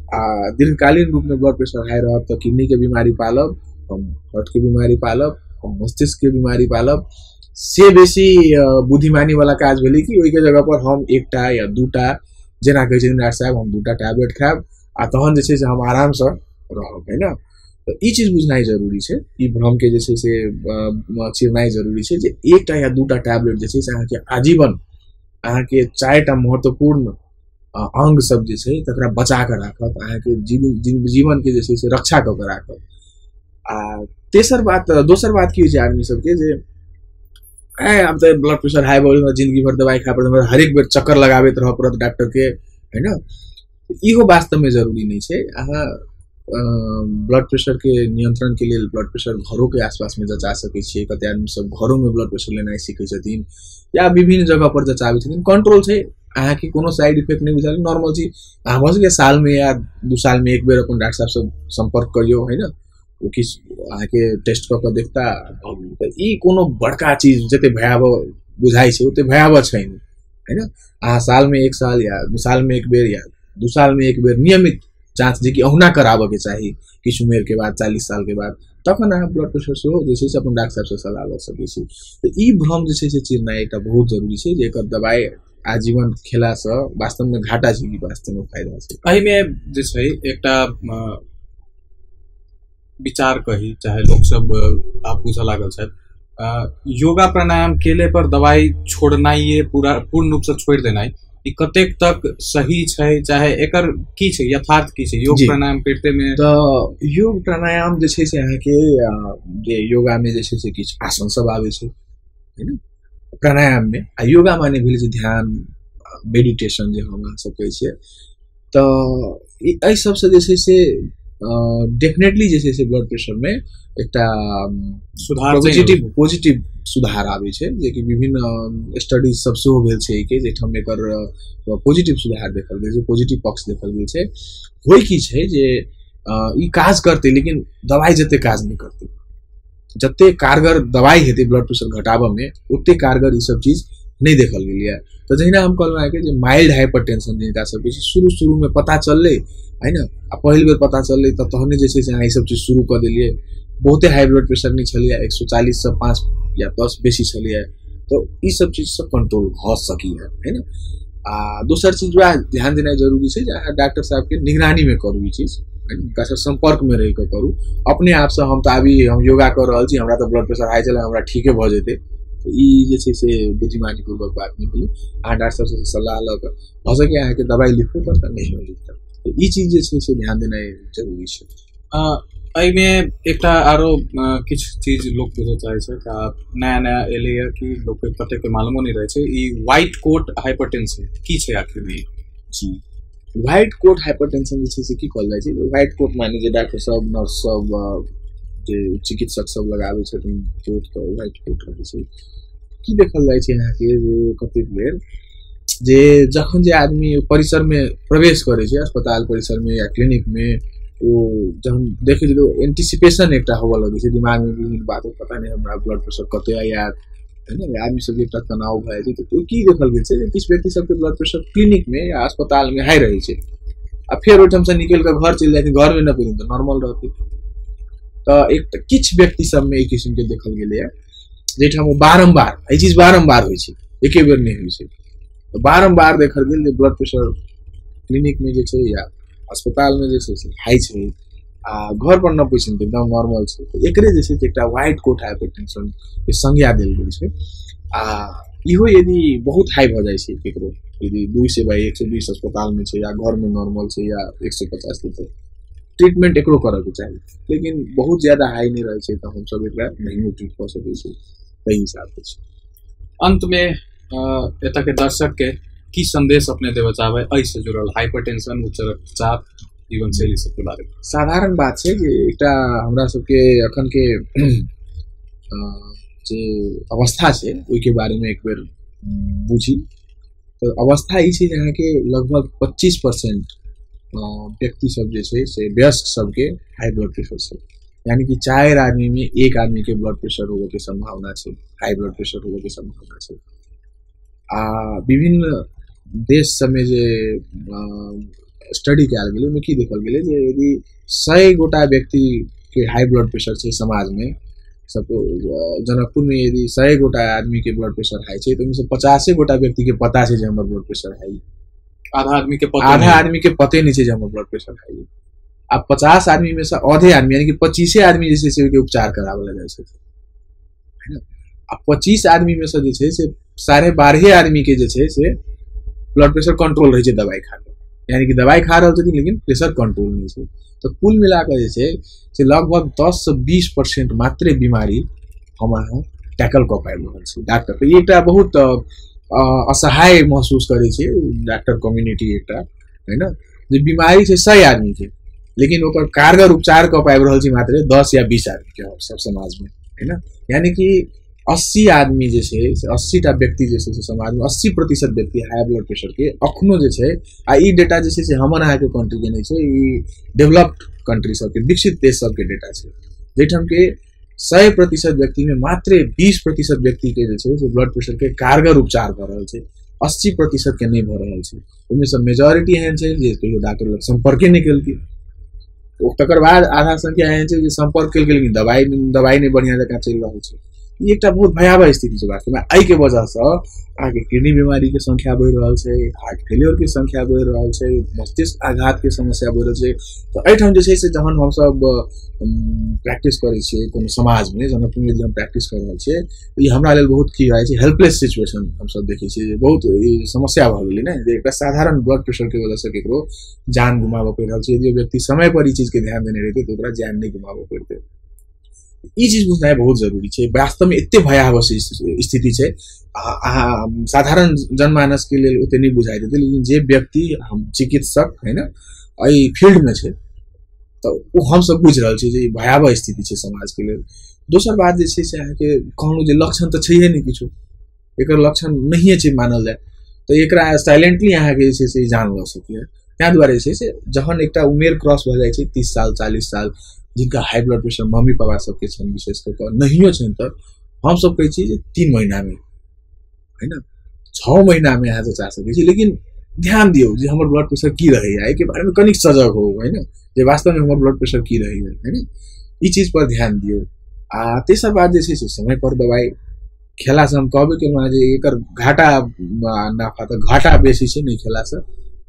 आ दीर्घकालीन रूपमे ब्लड प्रेशर हाई रहत तऽ किडनीके बीमारी पालब, हम हार्टके बीमारी पालब, हम मस्तिष्कके बीमारी पालब। से बेसी बुद्धिमानी वाला काज भेलै कि ओहिके जगह पर हम एकटा या दूटा, जेना कहै छथिन डॉक्टर साहब हम दूटा टैबलेट खायब आ तहन जे छै से हम आरामसँ रहब, है ना। तऽ ई चीज बुझनाइ जरूरी छै, ई भ्रमके जे छै से चिरनाइ जरूरी छै जे एकटा या दूटा टैबलेट जे छै से अहाँके आजीवन अहाँके 4टा महत्वपूर्ण अंग सब जे छै तकरा बचा कऽ राखत, अहाँके जीवनके जे छै से रक्षा कऽ कऽ राखत। आ तेसर बात, दोसर बात की होइ छै आदमी सबके जे आब तऽ ब्लड प्रेशर हाई भऽ गेल, हमरा जिंदगी भर दवाइ खाय पड़त, हमरा हरेक बेर चक्कर लगाबैत रहऽ पड़त डॉक्टरके, है ना। इहो वास्तवमे जरूरी नहि छै। अहाँ ब्लड प्रेशरके नियंत्रणके लेल ब्लड प्रेशर घरोके आसपासमे जचा सकै छियै। कते आदमी सब घरोमे ब्लड प्रेशर लेनाइ सीखै छथिन या विभिन्न जगह पर जचाबै छथिन। कंट्रोल छै, अहाँके कोनो साइड इफेक्ट नहि बुझायल, नॉर्मल चीज। अहाँ भऽ सकैए सालमे या 2 सालमे एक बेर अपन डॉक्टर साहबसँ सम्पर्क करियौ, है ना, ओ किछु अहाँके टेस्ट कऽ कऽ देखता। तऽ ई कोनो बड़का चीज जते भयावह बुझाइ छै ओते भयावह छै नहि, है ना। अहाँ सालमे 1 साल या 2 सालमे एक बेर या 2 सालमे एक बेर नियमित जाँच जे कि अहुना कराबऽके चाही किछु उमेरके बाद, 40 सालके बाद, तखन अहाँ ब्लड प्रेशर सेहो जे छै से अपन डॉक्टर साहबसँ सलाह लऽ सकै छी। तऽ ई भ्रम जे छै से चिरनाइ एकटा बहुत जरूरी छै जे एकर दवाइ आजीवन खेलासँ वास्तवमे घाटा छै कि वास्तवमे फायदा छै। एहिमे जे छै एकटा विचार कही, चाहे लोकसब आब बुझऽ लागल छथि, योगा प्राणायाम केले पर दवाइ छोड़नाइए, पूरा पूर्ण रूपसँ छोड़ि देनाइ, ई कतेक तक सही छै, चाहे एकर की छै यथार्थ की छै योग प्राणायाम करते में? तऽ योग प्राणायाम जे छै से अहाँके जे योगामे जे छै से किछु आसन सब आबै छै, है ना, प्राणायाममे। आ योगा माने भेलै जे ध्यान, मेडिटेशन जे हम अहाँ सब कहै छियै। तऽ एहि सबसँ जे छै से डेफिनेटली जे छै से ब्लड प्रेशरमे एकटा सुधार, पॉजिटिव सुधार आबै छै, जेकि विभिन्न स्टडीज सब सेहो भेल छै एहिके, जाहिठाम एकर पॉजिटिव सुधार देखल गेल छै, पॉजिटिव पक्ष देखल गेल छै। होइ की छै जे ई काज करतै लेकिन दवाइ जते काज नहि करतै, जते कारगर दवाइ हेतै ब्लड प्रेशर घटाबऽमे ओते कारगर ई सब चीज नहि देखल गेल यऽ। तऽ जहिना हम कहलहुँ अहाँके जे माइल्ड हाइपर टेंशन जिनका सबके छै शुरू शुरूमे पता चललै, है ना, आ पहिल बेर पता चललै तऽ तहने जे छै से अहाँ ई सब चीज शुरू कऽ देलियै, बहुते हाई ब्लड प्रेशर नहि छलैए, 140 से 5 या 10 बेसी छलैए, तऽ ई सब चीजसँ कंट्रोल भऽ सकैए, है ना। आ दोसर चीज वएह ध्यान देनाइ जरूरी छै जे अहाँ डॉक्टर साहबके निगरानीमे करू ई चीज, हुनकासँ सम्पर्कमे रहि कऽ करू। अपने आपसँ हम तऽ अभी हम योगा कऽ रहल छी, हमरा तऽ ब्लड प्रेशर हाई छलै, हमरा ठीके भऽ जेतै, तऽ ई जे छै से बुद्धिमानीपूर्वक बात नहि भेलै। अहाँ डॉक्टर साहबसँ सलाह लऽ कऽ भऽ सकैए अहाँके दवाइ लिखू पर तऽ नहि लिखत, तऽ ई चीज जे छै से ध्यान देनाइ जरूरी छै। एहिमे एकटा आरो किछु चीज लोक बुझऽ चाहै छै, नया नया एलैए कि लोकके कतेकके मालूमो नहि रहै छै, ई व्हाइट कोट हाइपरटेंशन की छै आखिरमे? जी, व्हाइट कोट हाइपरटेंशन जे छै से की कहल जाइ छै, व्हाइट कोट माने जे डॉक्टर सब, नर्स सब, जे चिकित्सक सब लगाबै छथिन कोट, तऽ व्हाइट कोट रहै छै। की देखल जाइ छै अहाँके जे कतेक बेर जे जखन जे आदमी परिसरमे प्रवेश करै छै, अस्पताल परिसरमे या क्लिनिकमे, ओ जहन देखै छै तऽ एंटिसिपेशन एकटा होबऽ लगै छै दिमागमे, विभिन्न बात, पता नहि हमरा ब्लड प्रेशर कते आयत, है ना, आदमी सबके एकटा तनाव भऽ जाइ छै। तऽ ओ की देखल गेल छै जे किछु व्यक्ति सबके ब्लड प्रेशर क्लिनिकमे या अस्पतालमे हाई रहै छै आ फेर ओहिठामसँ निकलि कऽ घर चलि जाइ छै, घरमे नहि पड़ै तऽ नॉर्मल रहतै। तऽ एक किछु व्यक्ति सबमे एहि किसिमके देखल गेलैए जाहिठाम ओ बारम्बार एहि चीज बारम्बार होइ छै, एके बेर नहि होइ छै, तऽ बारम्बार देखल गेल जे ब्लड प्रेशर क्लिनिकमे जे छै या अस्पतालमे जे छै से हाई छै आ घर पर न पुछिन तऽ एकदम नॉर्मल छै। तऽ एकरे जे छै से एकटा व्हाइट कोट हाइपरटेंशन के संज्ञा देल गेल छै। आ इहो यदि बहुत हाई भऽ जाइ छै केकरो, यदि 200/120 अस्पतालमे छै या घरमे नॉर्मल छै या 150 तऽ ट्रीटमेंट एकरो करऽके चाही, लेकिन बहुत ज्यादा हाई नहि रहै छै तऽ हमसब एकरा नहियो ट्रीट कऽ सकै छी, ताहि हिसाबसँ छै। अंतमे एतऽ के दर्शकके की संदेश अपने देबऽ चाहबै एहिसँ जुड़ल हाइपरटेंशन, उच्च रक्तचाप, जीवनशैली सबके बारेमे? साधारण बात छै जे एकटा हमरा सबके अखनके जे अवस्था छै ओहिके बारेमे एक बेर बुझी। तऽ अवस्था ई छै जे अहाँके लगभग 25% व्यक्ति सब जे छै से वयस्क सबके हाई ब्लड प्रेशर छै, यानी कि 4 आदमीमे 1 आदमीके ब्लड प्रेशर होबऽके सम्भावना छै, हाई ब्लड प्रेशर होबऽके सम्भावना छै। आ विभिन्न देश सबमे जे स्टडी कयल गेलै ओहिमे की देखल गेलै जे यदि 100 गोटा व्यक्तिके हाई ब्लड प्रेशर छै समाजमे सपोज जनकपुरमे यदि 100 गोटा आदमीके ब्लड प्रेशर हाई छै तऽ ओहिमे से 50 गोटा व्यक्तिके पता छै जे हमर ब्लड प्रेशर हाई। आधा आदमी के पते नहि छै जे हमर ब्लड प्रेशर हाई। आ 50 आदमी में से आधे आदमी यानी कि 25 आदमी जे छै से ओहिके उपचार कराबऽ लए जाइ छथिन, है ना। आ 25 आदमी में से जे छै से 12.5 आदमी के जे छै से ब्लड प्रेशर कंट्रोल रहै छै दवाइ खा कऽ, यानी कि दवाइ खा रहल छथिन लेकिन प्रेशर कंट्रोल नहि छै। तऽ कुल मिला कऽ जे छै से लगभग 10 से 20% मात्रे बीमारी हम अहाँ टैकल कऽ पाबि रहल छी डॉक्टर। तऽ ई एकटा बहुत असहाय महसूस करै छै डॉक्टर कम्युनिटी एकटा, है ना, जे बीमारी छै 100 आदमीके लेकिन ओकर कारगर उपचार कऽ पाबि रहल छी मात्र 10 या 20 आदमीके सब समाजमे, है ना। यानी कि 80 आदमी जे छै से 80टा व्यक्ति जे छै से समाजमे 80% व्यक्ति हाई ब्लड प्रेशरके अखनो जे छै, आ ई डेटा जे छै से हमर अहाँके कंट्रीके नहि छै, ई डेवलप्ड कंट्री सबके, विकसित देश सबके डेटा छै, जाहिठामके 100% व्यक्तिमे मात्रे 20% व्यक्तिके जे छै से ब्लड प्रेशरके कारगर उपचार भऽ रहल छै, 80% के नहि भऽ रहल छै। ओहिमे सँ मेजोरिटी एहन छै जे कहियो डॉक्टर लग सम्पर्के नहि केलकै, तकर बाद आधा संख्या एहन छै जे सम्पर्क केलकै लेकिन दवाइ नहि बढ़िआँ जकाँ चलि रहल छै। ई एकटा बहुत भयावह स्थिति छै वास्तवमे। एहिके वजहसँ अहाँके किडनी बीमारीके संख्या बढ़ि रहल छै, हार्ट फेलियरके संख्या बढ़ि रहल छै, मस्तिष्क आघातके समस्या बढ़ि रहल छै। तऽ एहिठाम जे छै से जहन हमसब प्रैक्टिस करै छियै कोनो समाजमे, जनकपुरमे यदि हम प्रैक्टिस कऽ रहल छियै, ई हमरा लेल बहुत की भए जाइ छै हेल्पलेस सिचुएशन हमसब देखै छियै जे बहुत ई समस्या भऽ गेलै ने, जे एकटा साधारण ब्लड प्रेशरके वजहसँ केकरो जान गुमाबऽ पड़ि रहल छै। यदि ओ व्यक्ति समयपर ई चीजके ध्यान देने रहितै तऽ ओकरा जान नहि गुमाबऽ पड़तै। ई चीज बुझनाइ बहुत जरूरी छै। वास्तवमे एते भयावह स्थिति छै, अहाँ साधारण जनमानसके लेल ओते नहि बुझाइत हेतै, लेकिन जे व्यक्ति हम चिकित्सक है ना एहि फील्डमे छै तऽ ओ हमसब बुझि रहल छी जे ई भयावह स्थिति छै समाजके लेल। दोसर बात जे छै से अहाँके कहलहुँ जे लक्षण तऽ छैहे नहि किछो, एकर लक्षण नहिए छै मानल जाय, तऽ एकरा साइलेंटली अहाँके जे छै से जान लऽ सकैए। ताहि दुआरे जे छै से जहन एकटा उमेर क्रॉस भऽ जाइ छै 30 साल 40 साल, जिनका हाई ब्लड प्रेशर मम्मी पापा सबके छनि विशेष कऽ कऽ, नहियो छनि तऽ हमसब कहै छी जे 3 महीनामे, है ना, 6 महीनामे अहाँ जचा सकै छी, लेकिन ध्यान दियौ जे हमर ब्लड प्रेशर की रहैए, एहिके बारेमे कनिक सजग हो, है ना, जे वास्तवमे हमर ब्लड प्रेशर की रहैए, है ना, ई चीजपर ध्यान दियौ। आ तेसर बात जे छै से समयपर दवाइ खेलासँ हम कहबे केलहुँ जे एकर घाटा नाफा तऽ घाटा बेसी छै, नहि खेलासँ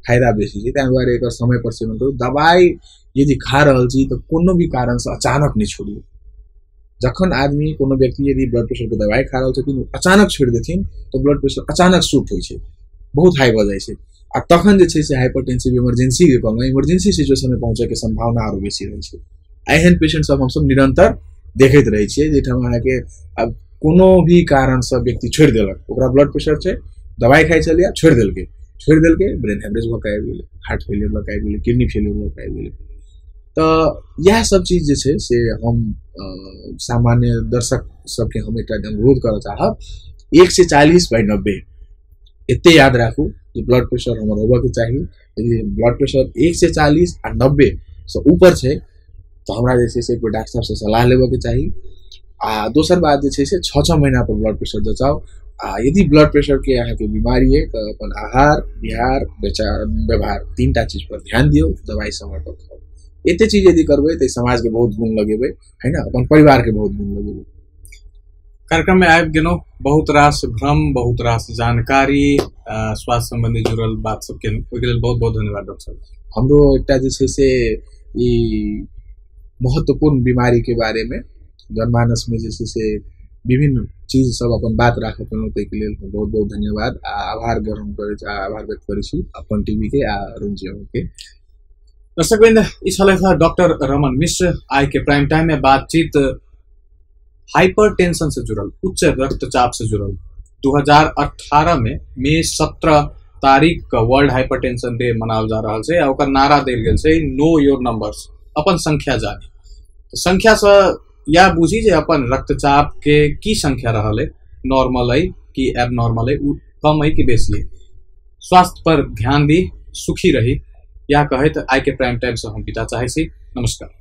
फायदा बेसी छै, ताहि दुआरे एकर समयपर सेवन करू। दवाइ यदि खा रहल छी तऽ कोनो भी कारणसँ अचानक नहि छोड़ियौ। जखन आदमी कोनो व्यक्ति यदि ब्लड प्रेशरके दवाइ खा रहल छथिन अचानक छोड़ि देथिन तऽ ब्लड प्रेशर अचानक शूट होइ छै, बहुत हाई भऽ जाइ छै, आ तखन जे छै से हाइपरटेंसिव इमरजेंसीके कहलहुँ, इमरजेंसी सिचुएशनमे पहुँचैके सम्भावना आरो बेसी रहै छै। एहन पेशेंट सब हमसब निरन्तर देखैत रहै छियै जाहिठाम अहाँके आब कोनो भी कारणसँ व्यक्ति छोड़ि देलक, ओकरा ब्लड प्रेशर छै, दवाइ खाइ छलियै, छोड़ि देलकै, ब्रेन हेमरेज भऽ कऽ आबि गेलै, हार्ट फेलियर लऽ कऽ आबि गेलै, किडनी फेलियर लऽ कऽ आबि गेलै। तऽ इएह सब चीज जे छै से हम सामान्य दर्शक सबके हम एकटा अनुरोध करऽ चाहब, 140/90 एते याद राखू जे ब्लड प्रेशर हमर होबऽके चाही। यदि ब्लड प्रेशर 140 आ 90 से ऊपर छै तऽ हमरा जे छै से एक बेर डॉक्टर साहबसँ सलाह लेबऽके चाही। आ दोसर बात जे छै से 6-6 महीनापर ब्लड प्रेशर जचाउ। आ यदि ब्लड प्रेशरके अहाँके बीमारी अइ तऽ अपन आहार विहार व्यवहार 3टा चीजपर ध्यान दियौ, दवाइ समयपर खाउ। एते चीज यदि करबै तऽ समाजके बहुत गुण लगेबै, है ना, अपन परिवारके बहुत गुण लगेबै। कार्यक्रम में आबि गेलहुँ, बहुत रास भ्रम, बहुत रास जानकारी, स्वास्थ्य संबंधी जुड़ल बात सब केलहुँ, ओहिके लेल बहुत बहुत धन्यवाद डॉक्टर साहब। हमरो एकटा जे छै से ई महत्वपूर्ण बीमारीके बारेमे जनमानसमे जे छै से विभिन्न चीज सब अपन बात राखऽ पेलहुँ, ताहिके लेल बहुत बहुत धन्यवाद आ आभार ग्रहण करै छी, आभार व्यक्त करै छी अपन टीवी के आ अरुण जी के। दर्शकवृंद, ई छलथि डॉक्टर रमन मिश्र। आइ के प्राइम टाइम में बातचीत हाइपर टेंशन से जुड़ल, उच्च रक्तचाप से जुड़ल 2018 में मई 17 तारीख के वर्ल्ड हाइपर टेंशन डे मनाओल जा रहल छै आ ओकर नारा देल गेल छै नो your numbers, अपन संख्या जानी। संख्या से यह बुझी जे अपन रक्तचाप के की संख्या रहल है, नॉर्मल है कि एबनॉर्मल है, कम है कि बेसी है। स्वास्थ्य पर ध्यान दी, सुखी रही, यह कहैत आइ के प्राइम टाइम से हम विदा चाहै छी। नमस्कार।